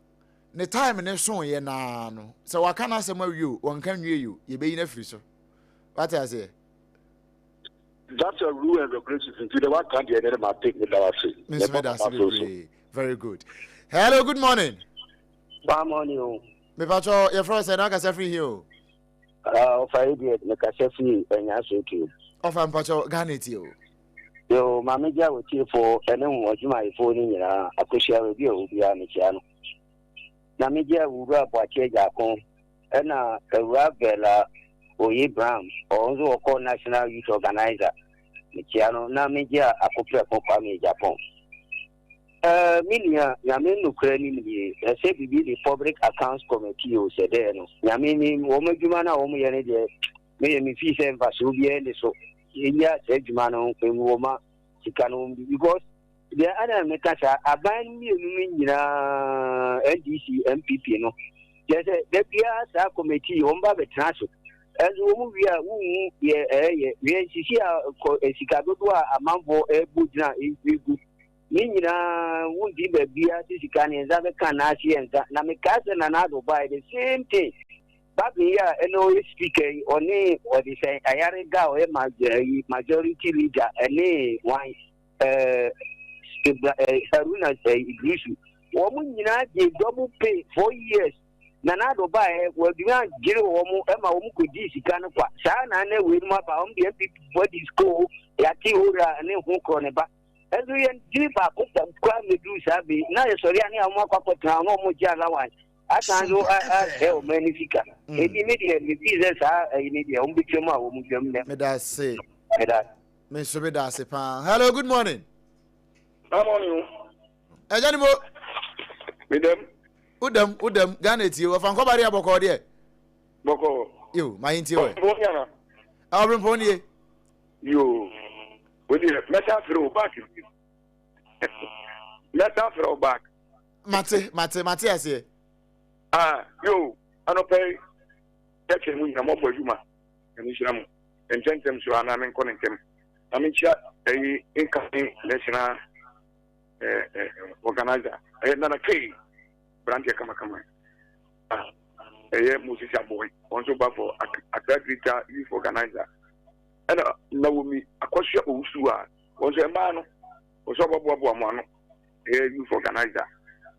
ne time ne so yɛ naa no. Sɛ waka n'asɛm awie o, wɔnka nwie yi o, yɛbɛyi no afiri so. Wate aseɛ? That's a rule and regulations nti deɛ waka deɛ ne ma te meda wase. Me nso meda ase bebree. Very good. Hello, good morning. Good morning o. Mepatwɔ yɛfrɛ sɛ na akasa firi he o. Ɔfa yi deɛ mekasa firi ɛnya so tuo. Ɔfa mpatwɔ Ghana tie o. Yo, maame gya wɔ tiefoɔ ɛne wɔn adwumayɛfoɔ no nyinaa akɔhyia baabi a obiara mekyia no. Na megye awura Boakye Agyarko Ɛna Awuraa Bella Oye Brown, ɔno nso ɔkɔ National Youth Organizer. Mekyia no na megyea Akoprɛko Kwame Agyapong. Eh, me nua, Nyame nokorɛ nim nie, ɛsɛ biribi de Public Accounts Committee o sɛ dɛɛ no, Nyame nim, wɔn adwuma no a wɔn yɛ no deɛ, me deɛ me fii sɛ mfasoɔ biara nni so, yɛnyia saa adwuma no ngu wɔn ma sika no wɔn di because Deɛ ana meka saa aban mmienu no nyinaa NDC NPP no kyerɛ sɛ da biara saa committee wɔn ba bɛtena so ɛnso wɔn wie a wonhu deɛ ɛyɛ wie sisi a kɔ sika dodoɔ a amanfoɔ ɛbɔ gyina egu ne nyinaa wondi baabiara sɛ sika ne nsa bɛka n'ase yɛ nsa na mekaa sɛ Nana Addo baeɛ the same thing Babin yi a ɛna ɔyɛ speaker yi ɔne ɔde sɛ ayarega a ɔyɛ majority leader ɛne wan ɛɛ eh, Haruna eh, Idrisu wɔn nyinaa gye double pay 4 years. Nana Addo baeɛ wɔadumi agyere wɔn ma wɔn kɔdii sika no kwa. Saa na na wei no mu aba wɔn deɛ NPP foɔ di sika yɛate owura ne ho korɔ ne ba ɛnso yɛn gyiri baako kora mmɛduru saa bei na yɛsɔre a ne a wɔn akɔ akɔtena na wɔn gye allowance asan so asɛ wɔn ani sika. Eti mi deɛ mi fi sɛ saa ɛyi mi deɛ wɔn bɛ twam a wɔn twam dɛ. Meda ase. Meda. Me nso meda ase paa. Hello, good morning. Good morning. Ɛgya ni mo. Medam. Wodam, wodam. Ghana tie. Wɔfa nkɔba de abɔkɔɔ deɛ. Bɔkɔɔ. Yo, ma yɛn tie wɛ. Ɔbrempɔn nyana. Ɔbrempɔn nie. Yo. Wo deɛ mɛsa afrɛ wo back. Mɛsa afrɛ wo back. Mate, mate, mate aseɛ. Ah, yo, anɔpɛ yi, yɛkyɛ mu nyina mɔbɔ adwuma. Nyame nhyira mo. Ntɛmntɛm so anaa menkɔ no ntɛm. Na menkyia ɛyi incoming national eh, eh, organizer. Ɛyɛ Nana K. Branteɛ kamakama. Ah, ɛyɛ Moses Aboy. Wɔn nso ba for Accra Greater Youth Organizer. Ɛna Naomi Akɔsoa Owusu a wɔn nso mmaa no wɔn nso aboaboa mo ano. Ɛyɛ youth organizer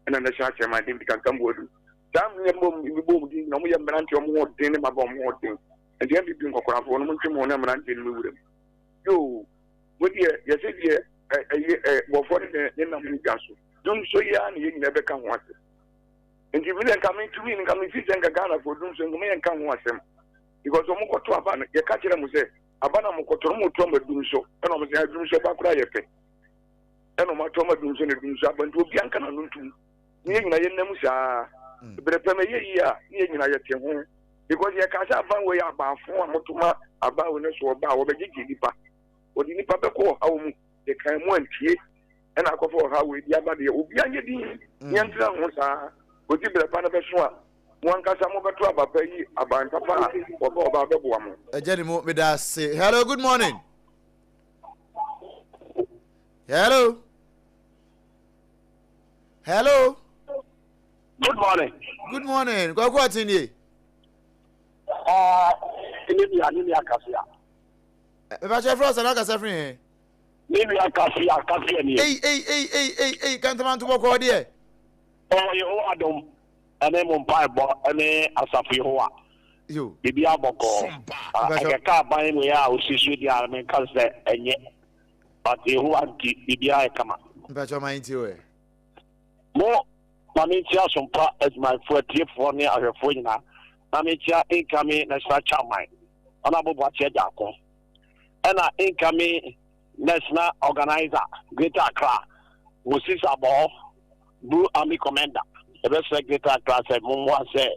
ɛna national chairman David Kankan Boadu. Saa mmea mbɔ mu din na wɔyɛ mmeranteɛ wɔn ho den ne mmabaa wɔn ho den. Nti NPP nkɔkorafoɔ no montwe mo ho na mmeranteɛ no mmɛwura mu. Yoo, mo deɛ yɛsɛ deɛ ɛyɛ ɛ bɔfoɔ ne ne ne nam ne dwa so. Dum so yi ara na yɛn nyinaa bɛka ho asɛm. Nti mi deɛ nka me tumi nka me fi sɛ nka Ghanafoɔ dum so nka mo yɛn nka ho asɛm. Because wɔn kɔto aba no yɛka kyerɛ mo sɛ aba na mo kɔto no mo to ama dum so ɛna wɔn sɛ dum so ba koraa yɛ pɛ. Ɛna wɔn ato ama dum so na dum so aba nti obiara nka n'ano ntum. Ne yɛn nyinaa yɛn nam saa. Berɛ pɛm ɛyɛ yie a ne yɛn nyinaa yɛte ho. Because yɛka sɛ aban wei yɛ abanfo a moto ma aban wei no so ɔba a wɔbɛgyegye nipa. Wɔde nipa bɛkɔ ɔhaw mu. Yɛkan mu antie ɛna akɔfa ɔhaw wei de aba deɛ obiara nyɛ din. Yɛntena ho saa. Kɔsi berɛ pa no bɛso a mo ankasa mobɛto aba pa yi aban papa a wɔba ɔba bɛboa mo. Agya ne mu meda ase. Hello, good morning. Hello. Hello. Good morning. Good morning. Kwaku Atin nie. Ah, ne nua ne nua kasia. Mepa kyɛ frɛ ɔsɛ na kasa firi he. Ne nua kasia kasia nie. Ei ei ei ei ei ei kantamanto bɔkɔɔ deɛ. Ɔ Yehowa adom ɛne mo mpaebɔ ɛne asafo Yehowa. Yo. Biribi abɔkɔɔ. Ɛkɛka aban wei a osi so di a menka sɛ ɛnyɛ. But Yehowa nti biribiara yɛ kama. Mepa kyɛ ɔman nti o ɛ. Mo ma menkyia Asompa adwumayɛfoɔ, atiefoɔ ne ahwɛfoɔ nyinaa. Na menkyia incoming National Chairman, Honourable Boakye Agyarko, ɛna incoming National Organizer, Greater Accra, Moses Abɔɔ, Blue Army Commander. Yɛbɛsrɛ Greater Accra sɛ mommoa sɛ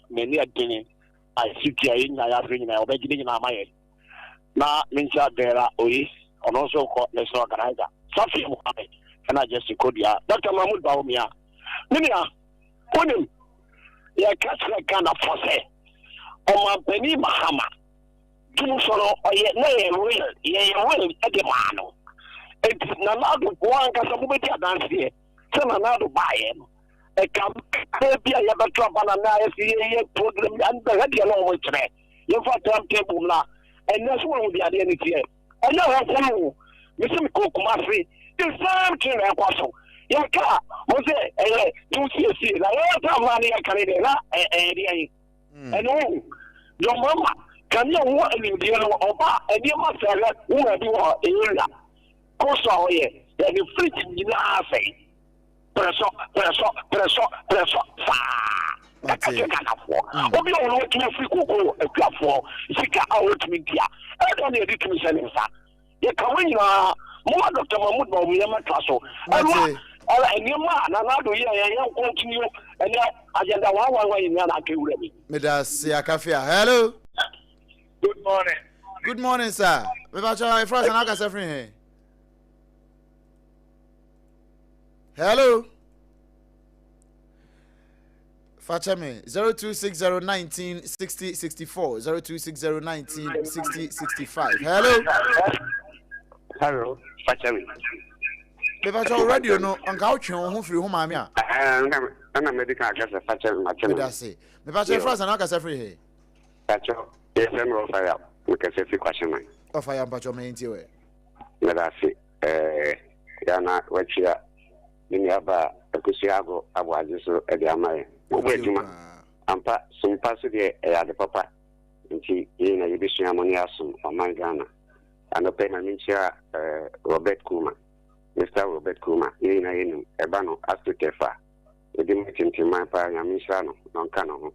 n'ani ɛdene ICT a yɛn nyinaa yɛahwɛ nyinaa wɔbɛgye ne nyinaa ama yɛn. Na menkyia Vera Oye, ɔno nso kɔ National Organizer, Safia Mohammed, ɛna Jesse Kodua, Dr. Mahmoud Bawumia. Me nua, wonim, Yɛka kyerɛ Ghanafoɔ sɛ Ɔmanpanin Mahama dwumsɔ no ɔyɛ na yɛ real yɛyɛ real de maa no. Enti Nana Addo mo ankasa mobɛdi adanseɛ sɛ Nana Addo baeɛ no ɛka bɛɛ bi a yɛbɛto aba na na ayɛ sɛ yɛyɛ program bɛhwɛ deɛ na wɔn kyerɛ yɛmfa time table mmra ɛnɛ so wɔn deɛ adeɛ no teɛ. Ɛnyɛ hɔ nko no o, mese mekɔɔ Kumasi, the same thing na ɛkɔ so. Yɛka a, mo sɛ ɛyɛ mo siesie, na yɛn tam naa ne yɛka ne deɛ na ɛyɛ deɛ yi. Ɛno o, John Mahama, kanea ho animdeɛ no, ɔba a nneɛma sɛe hwɛ, wo baabi wɔ area, kɔ so a ɔyɛ, yɛde fridge nyinaa sɛe. Prɛsɔ, prɛsɔ, prɛsɔ, prɛsɔ saa. Ɛka kyerɛ Ghanafoɔ. Mm. Obi a ɔno watumi afiri koko akuafoɔ sika a ɔtumi ntua. Ɛdɛn na yɛde tumi hyɛ ne nsa? Yɛka mo nyinaa, moma Dr. Mahmoud Bawumia mmɛtra so. Ɛma nneɛma a Nana Addo yɛɛ yɛn yɛn continue ɛnɛ agenda one one one nyinaa na aka wura mi. Meda ase Akafia. Hello. Good morning. Good morning, sir. Mepa kyɛw, efra sɛ na akasa firi he? Hello. Fakyɛ me 0260 19 60 64 0260 19 60 65. Hello. Hello. Fakyɛ me. Mepakyɛ radio no nka wotwe wo ho firi ho maame a. Ɛna mɛdi kan akasa fakyɛ me makyɛ me. Meda se. Mepakyɛ fira sɛ na akasa firi he. Pakyɛ yɛfrɛ me ɔfa ya mekasa firi Kwahyeman. Ɔfa ya mpakyɛ ɔma yɛntie wɛ. Meda se. Ɛɛ, ya na watua me nuabaa Akosua Ago aboagye so de ama yɛn. Mobɔ adwuma. Ampa, som pa so deɛ ɛyɛ ade papa. Nti yei na yɛbɛsua mo ne asom ɔman Ghana. Anɔpa yi ma menkyia eh, Robert Kuma, Mister Robert Kuma. Yɛn nyinaa yɛnim, ɛba no AstroTurf a, ɔdi mu tintimman paa, Nyame nhyira no na ɔnka ne ho.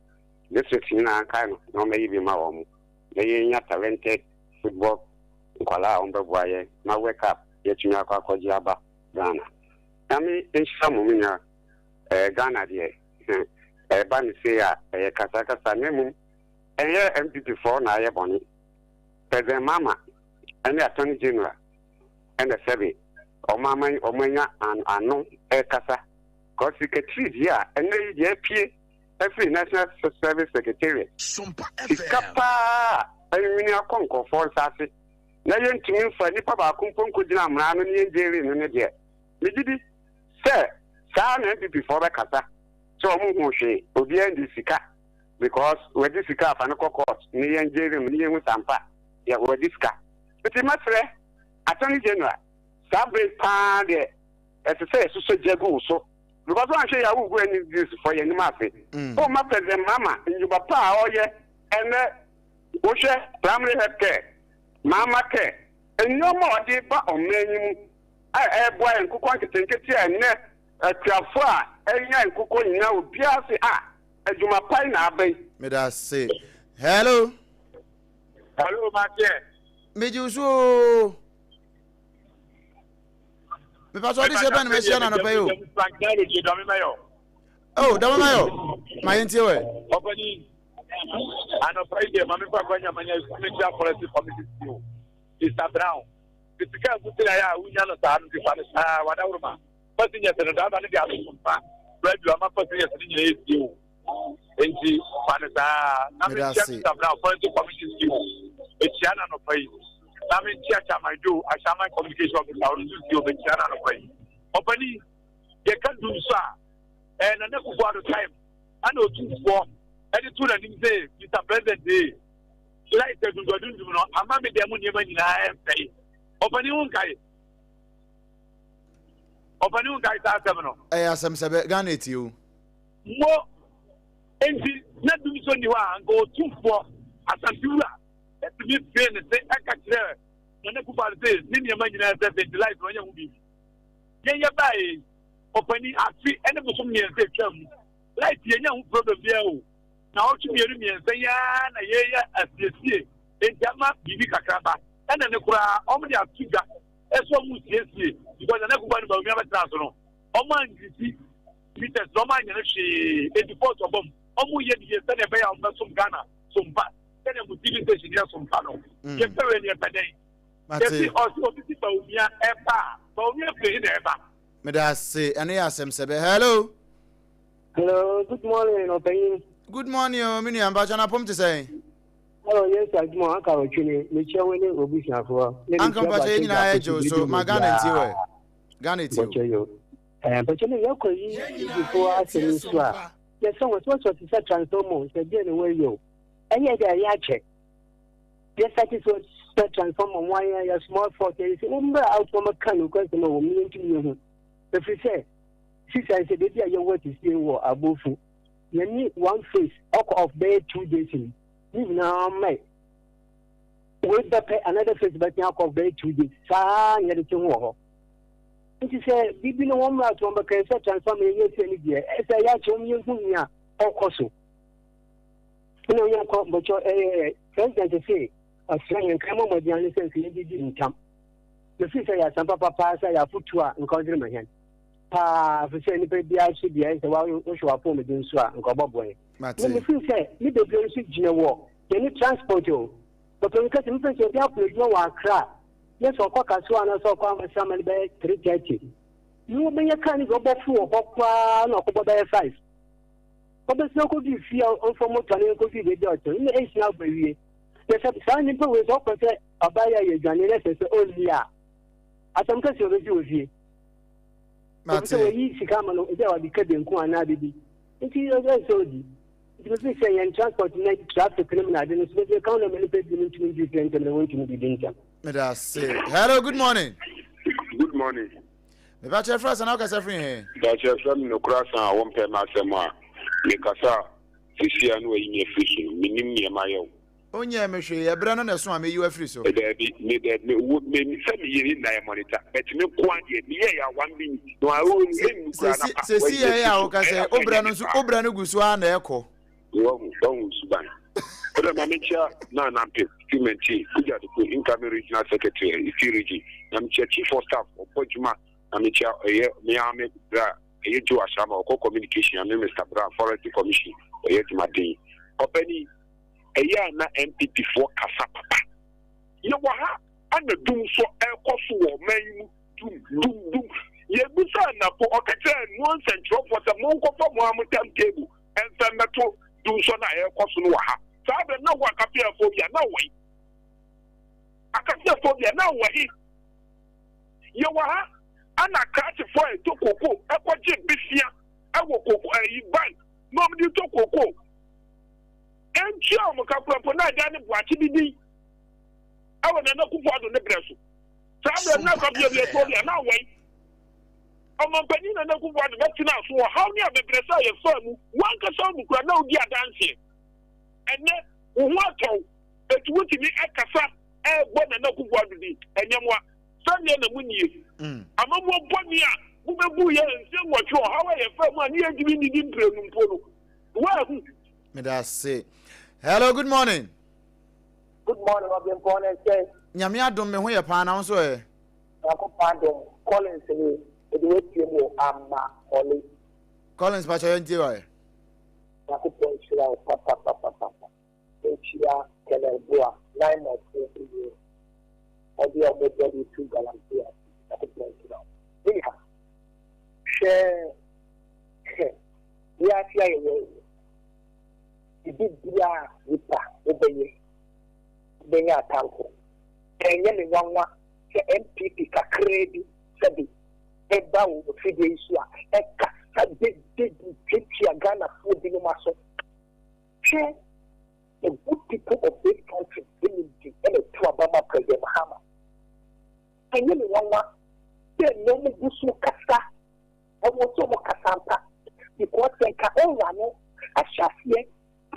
District nyinaa nkae no na ɔmmɛyi bi ma wɔn na yɛnya talented football nkwadaa a wɔbɛboa yɛn ma world cup yɛatumi akɔ akɔgye aba Ghana. Nyame nhyira mo mo nyinaa. Ɛɛ Ghana deɛ heh ɛba no sei a ɛyɛ kasakasa na mmom ɛnyɛ NPP foɔ na ayɛ bɔne. President Mahama ɛne Attorney General ɛna sɛbe wɔn ama wɔn anya ano ɛkasa cause sikatiri deɛ a ɛnɛ yi deɛ apue afiri National Service Secretariat sika paa a anwini akɔ nkurɔfoɔ nsa ase na yɛntumi mfa nipa baako mpo nkɔgyina mmara ano ne yɛngyeri no no deɛ, megye di sɛ saa na NPP foɔ bɛkasa sɛ wɔn nhuu hwee, obiara ndi sika because wadi sika afa no kɔ court ne yɛngyeri no ne yɛnhu sampa yɛ wadi sika. Nti mɛsrɛ Attorney General saa bere paa deɛ ɛsɛ sɛ yɛsosɔ gya gu wo so because woanhwɛ yɛ a wogu NDC foɔ yɛn anim ase. Womma President Mahama nnwuma pa a ɔyɛ ɛnɛ wohwɛ primary health care, Mahama care, nneɛma a ɔde ba ɔman yi mu a ɛreboa yɛn nkokɔ nketenkete a ɛnɛ akuafo a ɛnya nkokɔ nyinaa obiara se a adwuma pa yi na aba yi. Meda ase. Hello. Hello, Mateɛ. Megye wo so oo. Mepa so ɔde hyɛ bɛn na mɛhyia no anɔpa yi o. Oh, dɔme mayɔ. Ma yɛntie wɛ. Ɔpani, anɔpa yi deɛ ma mefa kwanya manya mekyia forestry committee si o. Mr. Brown, de sika agu tiri ayɛ a wonya no saa no de fa no saa wadaworo ma. Passengers no driver no de ato mpa radio ama passengers no nyinaa esie o. Enti fa no saa na menkyia Mr. Brown forestry committee si o. Ekyia no anɔpa yi. Na menkyia Chairman Joe Ahyɛaman communication officer ɔno nso si o mekyia no anɔpa yi. Ɔpani yɛka dum so a ɛɛ Nana Akufo-Addo time ɛna otumfoɔ ɛde to n'anim sɛ Mr. President ee light adundum no ama me dan mu nneɛma nyinaa ɛnsɛe. Ɔpani ho nkae. Ɔpani ho nkae saa asɛm no. Ɛyɛ asɛm sɛbɛ Ghana etie o. Mo enti na dum so nni hɔ a anka otumfoɔ Asante wura etumi fee ne se ɛka kyerɛ Nana Akufo-Addo sɛ ne nneɛma nyinaa sɛ sɛ nti light no ɔnyɛ ho biribi. Yɛn yɛ bae ɔpani afe ne bosom mmiɛnsa atwa mu light yɛnya ho problem biara o. Na ɔtwe mmienu mmiɛnsa yi ara na yɛyɛ asiesie enti ama biribi kakra ba ɛna ne koraa wɔn de ato dwa ɛsɛ wɔn siesie because Nana Akufo-Addo Bawumia bɛtena so no wɔn angrisi meters na wɔn anyɛ no hwee enti pɔt ɔbɔ mu wɔn yɛ ne yie sɛdeɛ ɛbɛyɛ a wɔn bɛsom Ghana sompa sɛdeɛ mo TV station yɛ sompa no yɛpɛ wei ne yɛpɛ dɛn yɛsi ɔsi obi si Bawumia ɛba a Bawumia firi he na ɛba. Meda ase ɛno yɛ asɛm sɛbɛ hello. Hello, good morning, ɔpanyin. Good morning o, me nua mpakyɛ na apom te sɛn? Hello, Yesu adwuma anka ɔtwe ne mekyia wo ne obusuafoɔ. Anka mpakyɛ yɛn nyinaa yɛ gye wo so ma Ghana ntie wɔ Ghana tie o. Mpakyɛ yo. Eh, mpakyɛ ne yɛkɔ yi yifoɔ asɛm yi so a yɛsɛ wɔn sɛ wɔsɔ te sɛ transformer sɛ deɛ ne wɔyɛ o. Ɛyɛ dɛ ɛyɛ akyɛ. Yɛsate so sɛ transformer wɔn ayɛ yɛ small fault yɛ sɛ wɔn mmerɛ out wɔn ka no kwasɛm a wɔn yɛntumi yɛ ho. Ɛfiri sɛ sisa sɛ baabi a yɛwɔ te sie wɔ abofu yɛne one face ɔkɔ off bɛyɛ 2 days ni ne nyinaa mmae. Wei bɛpɛ another face bɛtumi akɔ off bɛyɛ 2 days saa na yɛde te ho wɔ hɔ. Nti sɛ biribi no wɔn mmra so wɔn bɛka sɛ transformer yɛ sɛ ne deɛ ɛsɛ yɛ akyɛ wɔn yɛn hu nea ɔkɔ so. Ɛna yɛn kɔ bɔtɔ ɛyɛ president se ɔsrɛ yɛn kan mɔmɔden ano sɛ nka yɛdidi ntam. Mefiri sɛ yɛ asɛmpa papa sɛ yɛ afotu a nka ɔdere ma hɛn paa firi sɛ nipa biara so deɛ sɛ wohwɛ w'apɔmuden so a nka ɔbɔboa yɛn. Na mefiri sɛ ne bebree nso gyina wɔ yɛne transport o. Papa mi kɛsɛ mefiri sɛ obi akɔ adwuma wɔ Accra na sɛ ɔkɔ Kasoa anaasɛ ɔkɔ Amasaman no bɛyɛ 3:30 ne wɔbɛnya kaa no bi ɔbɔfo wɔ hɔ koraa na ɔkɔbɔ bɛyɛ 5 ɔbɛsena kɔduru fie a ɔmfa moto no nkɔduru baabi a ɔte no na ɛnhyina abɔ awie. Na sɛ saa nnipa wei sɛ ɔkɔ sɛ ɔbaa yɛ ayɛ aduane na sɛ sɛ ɔnni a asɛm kɛse ɔbɛsi wɔ fie. Obi sɛ wɔyi sika ama no ebi a wɔde ka benku anaa biribi nti ɛsɛ sɛ ɔdi. Nti mefi sɛ yɛn transport na traffic no mu na ade no so bebree ka ho na ma nnipa binom ntumi nduru fie ntɛm na wɔntumi didi ntɛm. Meda ase. Hello, good morning. Good morning. Mepa kyɛ frɛ sɛ na wokasa firi he? Dakyɛ frɛ me nokora san a wompɛ m'asɛm a mekasa a seesei a na wayi me afiri so no mennim neɛ mayɛ wo. Wonyɛɛ me hwee, ɛberɛ no na ɛso a meyi wo afiri so. Daabi, me daabi, me wo me sɛ meyɛ yɛ nyinaa yɛ monitor but me nko ara deɛ meyɛɛ yɛ a one minute no a ɛnnu koraa na pa wayi me afiri so. Sɛsi yɛ a wokasa yi, wo berɛ no nso wo berɛ no gu so ara na ɛkɔ. Wahu, wahu suban. Wode ma menkyia Nana Ampem, Clementine, Kujadukwe, incoming regional secretary, Eastern region, na mekyia chief of staff, ɔbɔ adwuma, na mekyia ɛyɛ me ara me bra, ɛyɛ Joe Asama, ɔkɔ communication, ane Mister Brown, forestry commission, ɔyɛ adwumaden. Ɔpanin, ɛyɛ a na NPP foɔ kasa papa. Yɛwɔ ha ana dum nso ɛrekɔ so wɔ ɔman yi mu, dum, dum, dum. Yɛbisaa Napo, ɔka kyerɛɛ mo nsɛnkyerɛwfoɔ sɛ monkɔfa mo ara mo time table ɛmfa mmɛto dumsɔ no a ɛrekɔ so no wɔ ha. Saa berɛ no na wɔ akapeafoɔ bi a na wɔ he? Akapeafoɔ bi a na wɔ he? Yɛwɔ ha ana krakyefoɔ a ɛtɔ koko ɛkɔgye besia ɛwɔ koko ɛyi bank na wɔn de tɔ koko ɛntua wɔn ka kura mpo na ɛdan ne boakye bi din ɛwɔ Nana Akufo-Addo ne berɛ so. Saa berɛ no na akapea bi ɛtɔ bi a na wɔ he? Ɔmanpanin Nana Akufo-Addo bɛtenaa so ɔhaw ne abɛbrɛsɛ a yɛfaa mu, w'ankasa wo mu koraa na wodi adanseɛ. Ɛnnɛ, wo ho atɔ wo, enti wotumi kasa bɔ Nana Akufo-Addo din. Ɛnyɛ mo a, sɛdeɛ na monie. Amammuo bɔne a mobɛbuu yɛn mfeɛ nwɔtwe, ɔhaw a yɛfaa mu a ne yɛntumi nnidi mprenu mpo no, woahu. Meda ase. Hello, good morning. Good morning, Ɔbempɔn ne sɛ. Nyame adom me ho yɛ paa na wo nso ɛ? Nyankopɔn adom, Collins ni, mede wo atie mu o, ama Holly. Collins pakyɛ yɛn tie wae. Nyankopɔn nhyira wo papapapapa. Mekyia Colonel Boa, Nine months nie ɔde ɔmo bɔ de tu galamsey ase. Nyankopɔn nhyira wo. Me nua, hwɛ hwɛ wiase a yɛwɔ yi, biribi biara nipa wobɛyɛ, wobɛnya atamfo. Ɛnyɛ me nwanwa sɛ NPP kakraa bi sɛbe ɛba wɔ afidie yi so a ɛkasa dede de tuatua Ghanafoɔ binom aso. Hwɛ, the good people of this country nim di ɛna ɛtu aba ma President Mahama. Ɛnyɛ me nwanwa sɛ nnɛ wɔn gu so kasa, ɛwɔ sɛ wɔn kasa ampa because sɛ nka ɔwura no ahyɛ aseɛ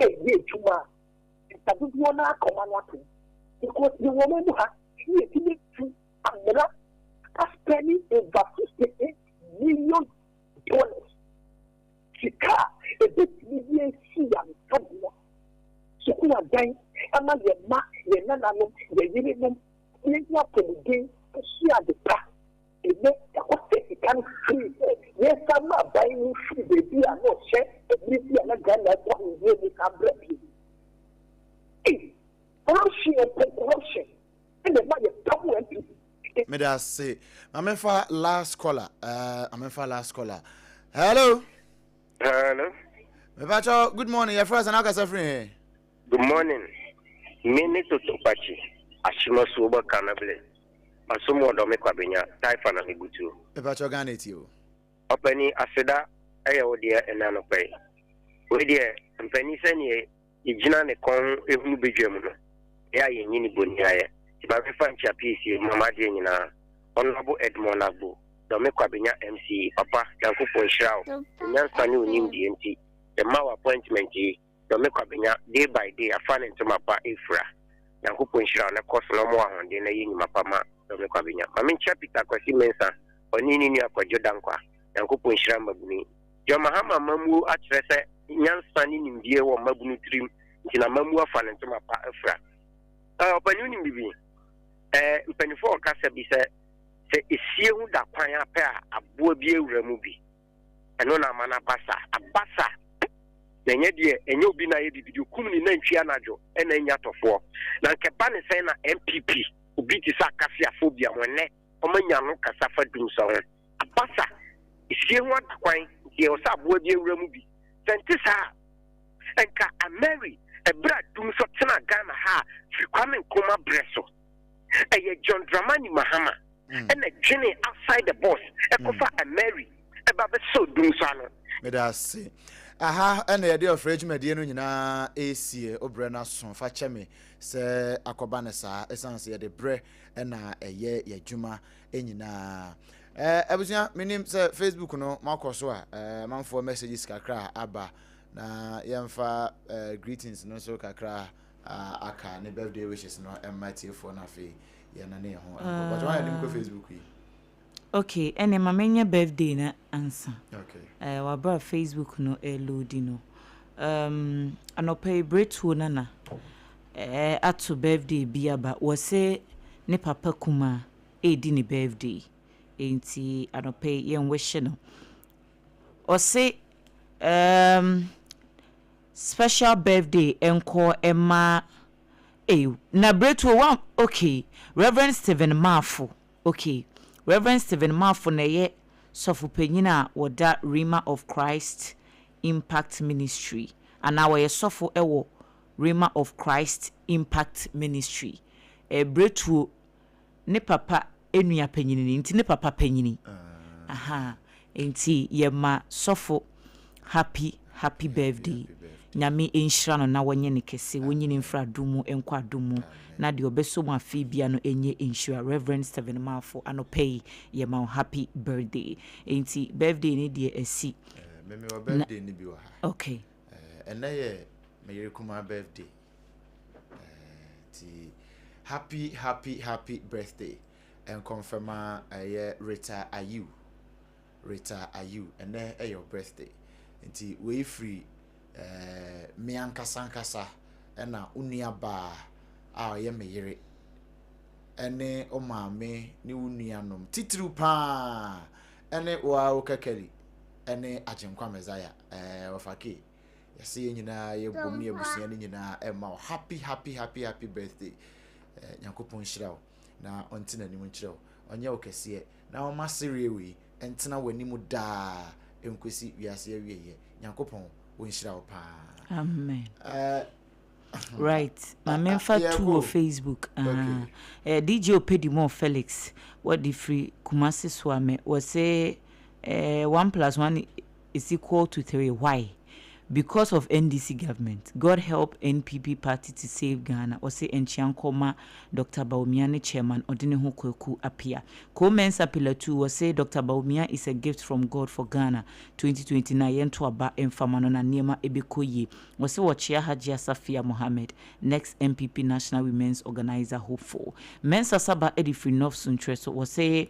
ɛyɛ adwuma a, nka dodoɔ no ara ka wɔn ano atom because yɛwɔ ɔman mu ha ne yɛtumi tu amena aspɛni over $58 million, sika a ebetumi de asi yaresabea, sukuu adan ama yɛn mma, yɛn nananom, yɛn yerenom, na yɛanya apɔmuden asua ade pa. Ɛnnɛ, yɛakɔsɛ sika no firi sɛ yɛnsan mma aban no mfiri baabi a na ɔhyɛ mmere bi a na Ghana kɔ ahohia mu san bra bio. Ei! Corruption upon corruption ɛna ɛma yɛpam NPP. Meda ase. Ma memfa last caller. Uh, ma memfa last caller. Hello. Hello. Mepakyɛw, good morning, yɛfrɛ sɛ na akasa firi he? Good morning, me ne Toto Kwakye, Ahyema Suoba Kanable, Masom wɔ Dɔme Kwabenya, Taifa na me butuo. Mepakyɛw, Ghana etie o. Ɔpanin, aseda yɛ wo deɛ ɛnɛ anɔpa yi. Wei deɛ, mpanin sɛdeɛ yɛgyina ne kɔn ho hunu badwa mu no, ɛyɛ a yɛnyi ne boniayɛ. Nti ma memfa nkyea piesie mma m'adeɛ nyinaa. Honourable Edmond Agbo, Dɔme Kwabenya MCE, papa, Nyankopɔn nhyira wo. Wo nyansa ne wo nimdeɛ nti, yɛma wo appointment yi. Dɔme Kwabenya, day by day, afa ne ntoma pa refira. Nyankopɔn nhyira wo na kɔ so na ɔma wo ahoɔden na yɛ nnwuma pa ma Dɔme Kwabenya. Ma menkyia Peter Kwasi Mensah, ɔne ne nua Kwadwo Dankwa. Nyankopɔn nhyira mmabunu yi. John Mahama amammuo akyerɛ sɛ nyansa ne nimdeɛ wɔ mmabunu tirim nti na amammuo afa ne ntoma pa afira. Eh, ɔpanin wonim biribi? Eh, mpanimfoɔ wɔ kasa bi sɛ, sɛ esie ho da kwan apɛ a aboa bi awura mu bi. Ɛno na ama no aba saa. Aba saa. Na ɛnyɛ deɛ, ɛnyɛ obi na ayɛ biribi deɛ okum ne nantwi anadwo ɛna anya atɔfoɔ. Na nka ɛba ne sɛn na NPP, obi te sɛ Akasiafoɔ bi a wɔn ɛnɛ wɔanya ano kasa fa dumsɔ ho. Aba sa, esie ho ada kwan nti ɛwɔ sɛ aboa bi awura mu bi. Sɛ nte saa a, nka Ameri ɛberɛ a dumsɔ tenaa Ghana ha a firi Kwame Nkrumah berɛ so. Ɛyɛ John Dramani Mahama ɛna dwenee outside the box ɛkɔfa Ameri ɛba bɛsɔɔ dumsɔ ano. Meda ase. Aha na yɛde ɔfrɛ dwumadie no nyinaa ɛresie. Wo berɛ no aso, fa kyɛ me sɛ akɔba no saa. Ɛsiane sɛ yɛde berɛ na ɛyɛ yɛn adwuma nyinaa. Eh, abusua, menim sɛ Facebook no moakɔ so a, eh, manfoɔ messages kakra aba na yɛmfa eh, greetings no nso kakra aka ne birthday wishes no ɛma tiefoɔ no afei yɛna ne yɛn ho nkɔ. But wɔn a yɛde kɔ Facebook yi. Okay, ɛne ma menyɛ birthday no ansa. Okay. Eh, wabra Facebook no ɛloadi no. Um, anɔpa yi Bretuo Nana eh, ato birthday bi aba. Wɔse ne papa kumaa redi ne birthday enti anɔpa yi yɛn wihye no. Ɔse um, special birthday nkɔ ɛma ei na Bretuo wa okay Reverend Stephen Marfo okay Reverend Stephen Marfo na ɛyɛ sɔfopanyin a wɔda Rhema of Christ Impact Ministry anaa wɔyɛ sɔfo ɛwɔ Rhema of Christ Impact Ministry. Eh, Bretuo ne papa nua panyini ni, nti ne papa panyini. Aha, nti yɛma sɔfo happy happy birthday. Nyame nhyira no na wɔnyɛ no kɛse, wɔnyini mfiri adom mu nkɔ adom mu, na deɛ ɔbɛsɔ mu afe bia no ɛnyɛ nhyira. Rev. Stephen Marfo, anɔpa yi yɛma wo happy birthday. Nti birthday no deɛ asi. Eh, me mewɔ birthday no bi wɔ ha. Okay. Eh, ɛnɛ yɛ me yere kumaa birthday. Eh, nti happy happy happy birthday nkɔmfɛma ɛyɛ Rita Ayew. Rita Ayew, ɛnɛ ɛyɛ birthday. Nti wei firi eh, me ankasa ankasa ɛna wo nua baa a ɔyɛ me yere ɛne wo maame ne wo nuanom titiriw paa ɛne wo ara wo kɛkɛli ɛne Agyenkwa Messiah ɛɛ wɔfa kee. Yɛsɛ yɛn nyinaa yɛbom ne abusua no nyinaa ɛma wo happy happy happy happy birthday. Eh, Nyankopɔn nhyira wo na ɔnte n'anim nkyerɛ wo, ɔnyɛ wo kɛseɛ na ɔma sereɛ wei ntena w'anim daa nkosi wiase awieɛ. Nyankopɔn ɔnhyira wo paa. Amen. Eh, Right. Ma memfa tu wɔ Facebook. Ah. Eh, DJ Opedimo Felix, wɔde firi Kumasi Soame. Wɔse eh, 1 plus 1 is equal to 3. Why? Because of NDC government. God help NPP party to save Ghana. Wɔse nkyea nkɔ ma Dr. Bawumia ne chairman Ɔdeneho Kwaku Appiah. Ko Mensah Pilatu, wɔse Dr. Bawumia is a gift from God for Ghana. 2029 yɛnto aba mfa ma no na nneɛma ɛbɛkɔ yie. Wɔse wɔkyea Hajia Safia Mohammed, next NPP National Women's Organizer hopeful. Mensah Saba de firi North Suntreso, wɔse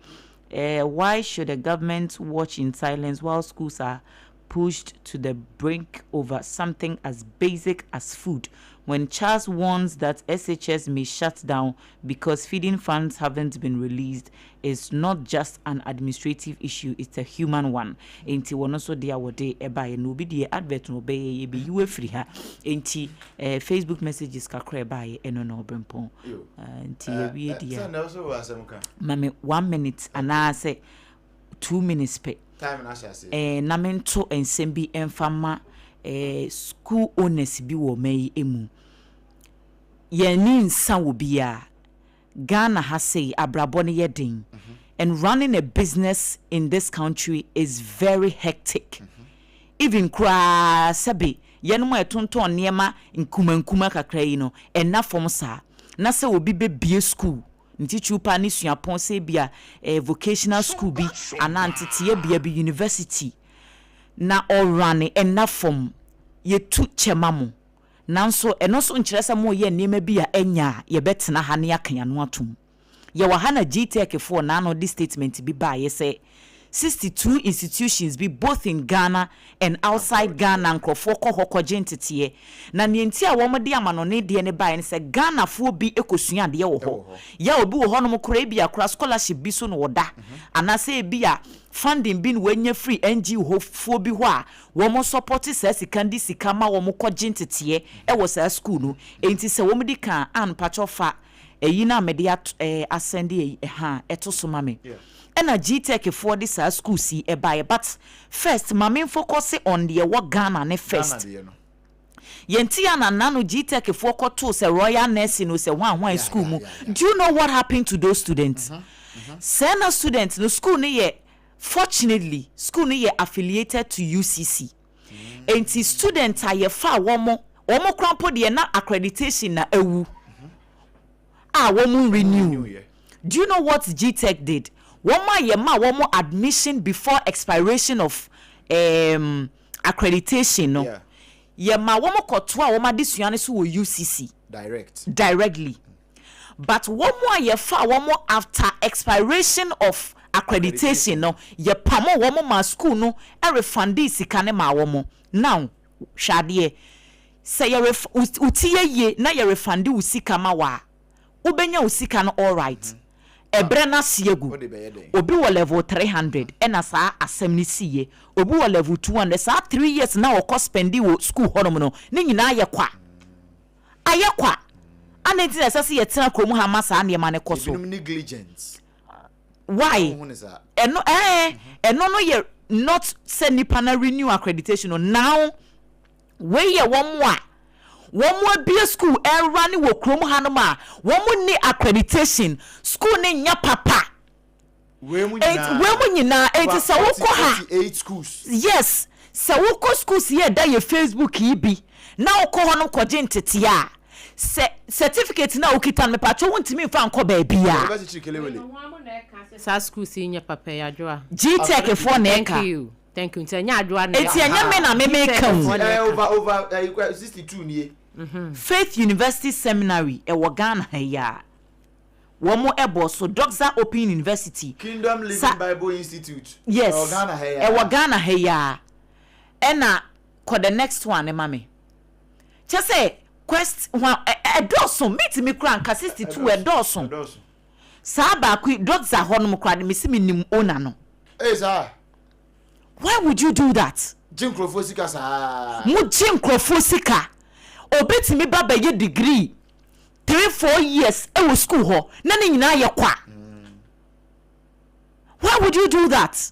eh, why should the government watch in silence while schools are pushed to the brink over something as basic as food? When Charles warns that SHS may shut down because feeding funds haven't been released, is not just an administrative issue, it's a human one. Enti wɔn nso deɛ a wɔde ɛbaeɛ no obi deɛ advert no ɔbɛyɛ yɛbɛyi wo afiri ha. Enti eh, Facebook messages kakra ɛbaeɛ ɛno na ɔbrempɔn. Eh, nti yɛwie deɛ a. Sɛ wɔ asɛm ka. Ma me one minute anaasɛ 2 minutes pɛ. Time no ahyɛ aseɛ. Eh, na mento nsɛm bi mfa ma. eh, school owners bi wɔ ɔman yi mu. Yɛn ani nsa wɔ biara. Ghana ha sei abrabɔ no yɛ den and running a business in this country is very hectic. Even koraa sɛbe yɛnom a yɛtontɔn nneɛma nkuma nkuma kakra yi no ɛnna fam saa. Na sɛ obi bɛbue school, ne titiriw paa ne suapɔn sɛ ebia eh, vocational school bi anaa nteteɛ bea bi, university, na ɔrane ɛnna fam. Yɛtu kyɛ ma mo. Nanso ɛno nso nkyerɛ sɛ moreyɛ nneɛma bi a ɛnyɛ a yɛbɛtena ha na yɛaka yɛn ano atom. Yɛwɔ ha na GTEC foɔ naano de statement bi baeɛ sɛ 62 institutions bi both in Ghana and outside Ghana nkorɔfoɔ kɔ hɔ kɔgye nteteɛ. Na nea nti a wɔde amanɔne deɛ no baeɛ ne sɛ Ghanafoɔ bi kɔsua adeɛ wɔ hɔ. Yɛ a obi wɔ hɔnom koraa ebia koraa scholarship bi so na ɔda anaasɛ ebia funding bi na wanya firi NGO foɔ bi hɔ a Wɔn sɔpɔte saa sika no de sika ma wɔn kɔ gye nteteɛ wɔ saa school no enti sɛ wɔn di kan a Ann mpakyɛw fa ɛyi no a mede ato ɛɛ asɛnde ɛyi ɛhaa ɛto so ma me ɛna GTech foɔ de saa schools yi ɛbaeɛ but first ma me nfocuse on deɛ ɛwɔ Ghana ne first yɛn ti a na nano GTech foɔ kɔ too sɛ Royal Nursing o sɛ hwan hwan school mu do you know what happened to those students sɛɛ na students no school no yɛ Fortunately, school no yɛ affiliated to UCC. Enti student a yɛfaa wɔn, wɔn koraa mpo deɛ na accreditation na awu a wɔn renew. Do you know what GTEC did? Wɔn a yɛmaa wɔn admission before expiration of um, accreditation no, yɛmaa wɔn kɔtoaa wɔn adesua no so wɔ UCC. Direct. Directly. But wɔn a yɛfaa wɔn after expiration of accreditation no, yɛpamoo wɔn maa school no refundee sika no maa wɔn. Now, hwɛ adeɛ, sɛ yɛ ref, wo ti yɛ yie na yɛ refund wo sika ma wo a, wobɛnya wo sika no alright. Ɛberɛ no ase agu. Obi wɔ level 300 ɛna saa asɛm no siiɛ. Obi wɔ level 200. Saa three years no a ɔkɔ spendee wɔ school hɔnom no, ne nyinaa yɛ kwa. Ayɛ kwa. Adɛn nti na ɛsɛ sɛ yɛtena kurom ha ma saa nneɛma no kɔ so? Ebinom negligence. Why? Wɔn hu ne saa. Ɛno ɛɛ ɛno no yɛ not sɛ nipa na renew accreditation no. Now wei yɛ wɔn a wɔn abue school ɛrane wɔ kurom hanom a wɔn nni accreditation. School no nyɛ papa. Wei mu Enti nyinaa. wei mu nyinaa enti sɛ wokɔ ha. 48 schools. Yes, sɛ wokɔ schools yi a ɛda yɛ Facebook yi bi na wokɔ hɔ nom kɔgye nteteɛ a, sɛ certificate no a wokita no mepakyɛw wontumi mfa nkɔ baabiara. Yɛde bɛkyekyere kelewele. Ɛno hwan mo na ɛka sɛ saa schools yi nyɛ papa yi Adwoa? GTech foɔ na Thank ɛka. you, thank you. Nti ɛnyɛ Adwoa na Enti ɛka. ɛnyɛ me na me GTech meka o. foɔ na Eh, ɛka. over over eh, 62 nie. Faith University Seminary ɛwɔ Ghana ha yi a. Wɔn bɔ so, Doxa Open University. Kingdom Living Sa Bible Institute. Yes. Ɛwɔ Ghana ha yi ara. Ɛwɔ Ghana ha yi ara. Ɛna kɔ the next one no ma me. Kyɛ sɛ quest one ɛdɔɔso metumi koraa nka 62 ɛdɔɔso. Ɛdɔɔso. Saa baako yi Doxa hɔ nom koraa de mesi menim owner no. Ee saa. Why would you do that? Gye nkurɔfoɔ sika saa. Mo gye nkurɔfoɔ sika. Obetumi ba bɛyɛ degree 3, 4 years wɔ school hɔ na ne nyinaa yɛ kwa. Why would you do that?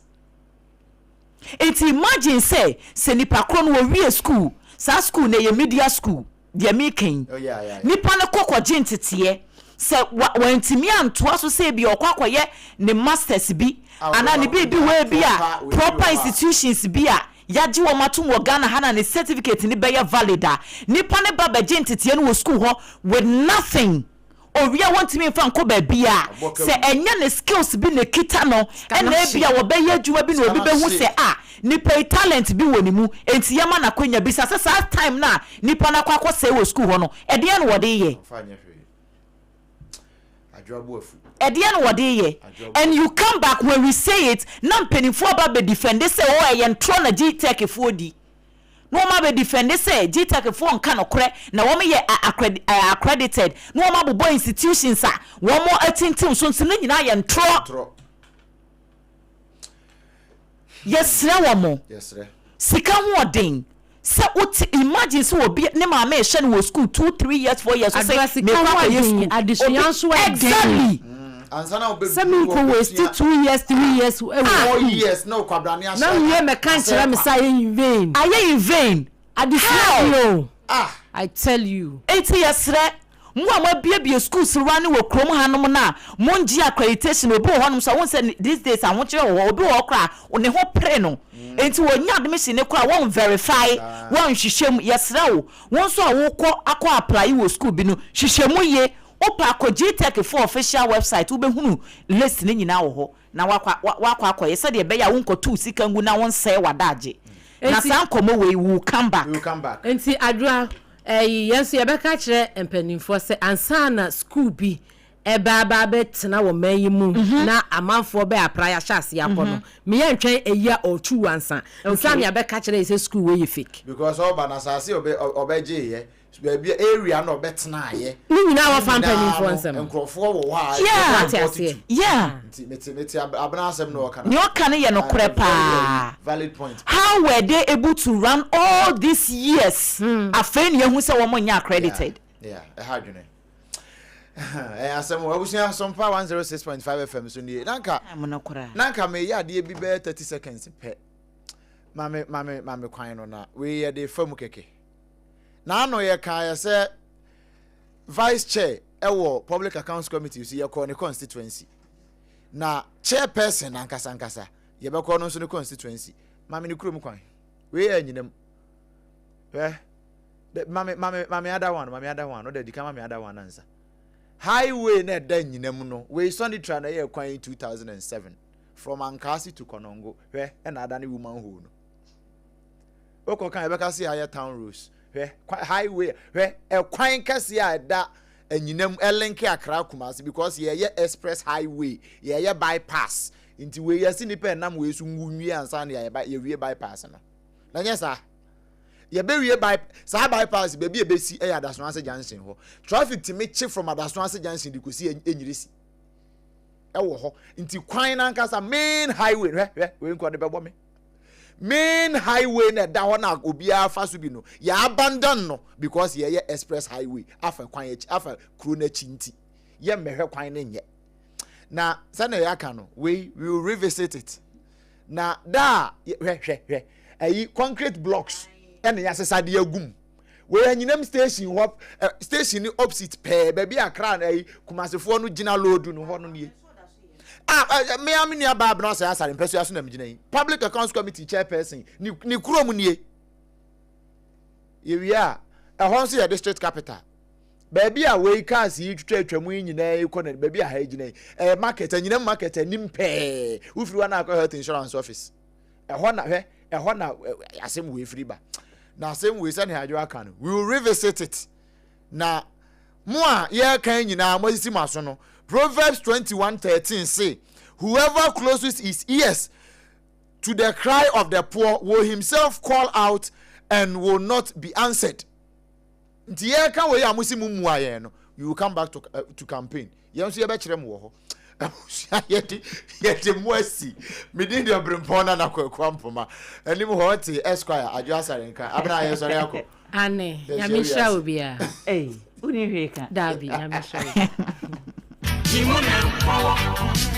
Nti imagine sɛ sɛ nipa korɔ no wɔwie school, saa school no ɛyɛ media school deɛ meka yi, Oh, yeah, yeah, yeah. nipa no kɔ kɔgye nteteɛ sɛ wa wantumi antoa so sɛ ebi ɔkɔ akɔyɛ ne masters bi anaa ne biribi wɔ ebi a proper institutions bi a Yagye wɔn atom wɔ Ghana ha na ne certificate no bɛyɛ valid a, nipa no ba bɛgye nteteɛ no wɔ school hɔ with nothing. Owia wɔntumi mfa nkɔ baabiaa. Sɛ ɛnyɛ ne skills bi na ɛkita no ɛna ebia wɔbɛyɛ adwuma bi na obi bɛhu sɛ ah nipa yi talent bi wɔ ne mu enti yɛma no akwanya. Bisa sɛ saa time no a nipa no akɔ akɔsɛe wɔ school hɔ no ɛdeɛn na wɔde yɛ? Ɛdeɛn na wɔde yɛ? And you come back when we say it na mpaninfoɔ aba abɛ defende sɛ oh ɛyɛ ntorɔ na GTech foɔ di. Na wɔn abɛ defende sɛ GTech foɔ nka nokorɛ na wɔn yɛ accredited na wɔn abobɔ institutions a wɔn atintim so nso ne nyinaa yɛ ntorɔ. Yɛsrɛ wɔn. Sika ho ɔden. Sɛ wote imagine sɛ obi ne maame rehwɛ no wɔ school 2, 3 years 4 years ɔsɛ Adwoa sika mekɔ ho akɔyɛ aden school adesua obi nso ɛden. exactly. Ansa na wobɛduru Sɛ menkɔ hɔ waste bɛsua 2 years 3 years wɔ four school years na okwabrane ahyɛ na nwie mɛka asɛ nkyerɛ me kwa. sɛ ayɛ in vain. Ayɛ in vain. Adesua ni o. Ah. I tell you. Enti yɛsrɛ, mo a moabiebie schools running wɔ kurom hanom no a mongye accreditation, obi wɔ hɔnom nso a wohu sɛ these days ahokyerɛ wɔ hɔ, obi wɔ hɔ koraa a ne ho pere no, enti wɔnya admission no koraa a wɔn verify, wɔnhwehwɛ mu, yɛsrɛ wo, wo nso a wokɔ akɔ apply wɔ school bi no, hwehwɛ mu yie, wopɛ a kɔ GTEC foɔ official website wobɛhunu list no nyinaa wɔ hɔ. Na woakɔ woakɔ akɔyɛ sɛdeɛ ɛbɛyɛ a wonkɔto wo sika ngu na wonsɛe w'adagye. Na Enti. saa nkɔmmɔ wei, we will come back. We will come back. Enti Adwoa, ɛyi, yɛn nso yɛbɛka akyerɛ mpanimfoɔ sɛ ansa na sukuu bi ɛbɛ aba abɛtena wɔ man yi mu na amanfoɔ bɛ apra yɛahyɛ aseɛ akɔ no, me yɛntwɛn a year or two ansa, nsa na yɛabɛka akyerɛ yɛ sɛ sukuu wei yɛ fake. Because ɔba no asase a ɔbɛ ɔbɛgyeeɛ baabi a area na ɔbɛtenaeɛ. Ne nyinaa wɔfa mpanimfoɔ nsɛm. Nkurɔfoɔ wɔ hɔ a Yeah. Wate aseɛ. Yeah. Nti mete mete abena asɛm na ɔka no. Nea ɔka no yɛ nokorɛ paa. Valid point. How were they able to run all these years afei na yɛhu sɛ wɔn nyɛ accredited. Yeah, yeah, ɛha adwene. Ɛyɛ asɛm o. Abusua Sompa 106.5 FM so nie. Nanka nanka meyɛ adeɛ bi bɛyɛ 30 seconds pɛ. Mame mame mame kwan no na wei yɛde fa mu kɛkɛ. N'ano yɛkaeɛ sɛ vice chair ɛwɔ public accounts committee so yɛkɔɔ ne constituency na chairperson ankasa ankasa yɛbɛkɔ no nso ne constituency maame ne kurom kwan wei yɛ anyinam hwɛ maame maame maame ada one maame ada one ɔda di kan maame ada one ansa highway na ɛda anyinam no wei sɔnitra na ɛyɛ kwan yi 2007 from Ankaase to Konongo hwɛ ɛna ada ne woman hole no. Wokɔ kan yɛbɛka sɛ ayɛ town roads. Hwɛ highway hwɛ ɛkwan kɛseɛ a ɛda anyinam ɛlinke Accra Kumasi because yɛyɛ express highway yɛyɛ bypass nti wei yɛsi nipa ɛnam wei so nwu nwie ansa na yɛba yɛwie bypass no na nyɛ saa yɛbɛwie by saa bypass baabi a ɛbɛsi ɛyɛ Adasoase junction hɔ traffic tumi kye from Adasoase junction de kɔsi Enyirisi ɛwɔ hɔ nti kwan nankasa main highway hwɛ hwɛ wei nkɔ de bɛbɔ me Main highway na ɛda hɔ na obiara fa so bi no, yɛ abandon no because yɛyɛ express highway afa kwan akyi afa kuro no akyi nti yɛ mmɛhwɛ kwan no nyɛ. Na sɛnea yɛaka no, wei we will revisit it. Na da a hwɛ hwɛ hwɛ ayi concrete blocks ɛna yɛasesa de agum. Wei anyinam station hɔ station ne opposite pɛɛ baabi a Accra na ayi Kumasefoɔ no gyina load no hɔ no nie. Ah, eh, me a me nua baa Abena Osei Asare mpɛsua so na megyina yi. Public Accounts Committee chairperson ne ne kurom nie. Yɛwie a, ɛhɔ nso yɛ district capital. Baabi a wei cars yi twitwa atwa mu yi nyinaa yi kɔ na baabi a ha yi gyina yi. Ɛyɛ market, anyinam market anim pɛɛ. Wofiri hɔ na akɔ health insurance office. Ɛhɔ na hwɛ, ɛhɔ na asɛm wei firi ba. Na asɛm wei sɛnea adwo aka no, we will revisit it. Na mo a yɛreka yi nyinaa moasisi mo aso no, Proverbs 21:13 se, Whoever closes his ears to the cry of the poor will himself call out and will not be answered. Nti yɛreka wei a mo se mo mmua yɛn no, we will come back to, uh, to campaign. Yɛn nso yɛbɛkyerɛ mo wɔ hɔ. Abusua yɛde yɛde mo asi. Me din deɛ Brempɔn Nana Kwaku Ampoma. Anim hɔ ɔte Esquire Adwo Asare nka. Abena yɛsɔre akɔ. Aane, Nyame nhyira wo biaa. Ei, wonni hwee ka. Daabi, Nyame nhyira wo biaa. Yi mu na nkwa wɔ.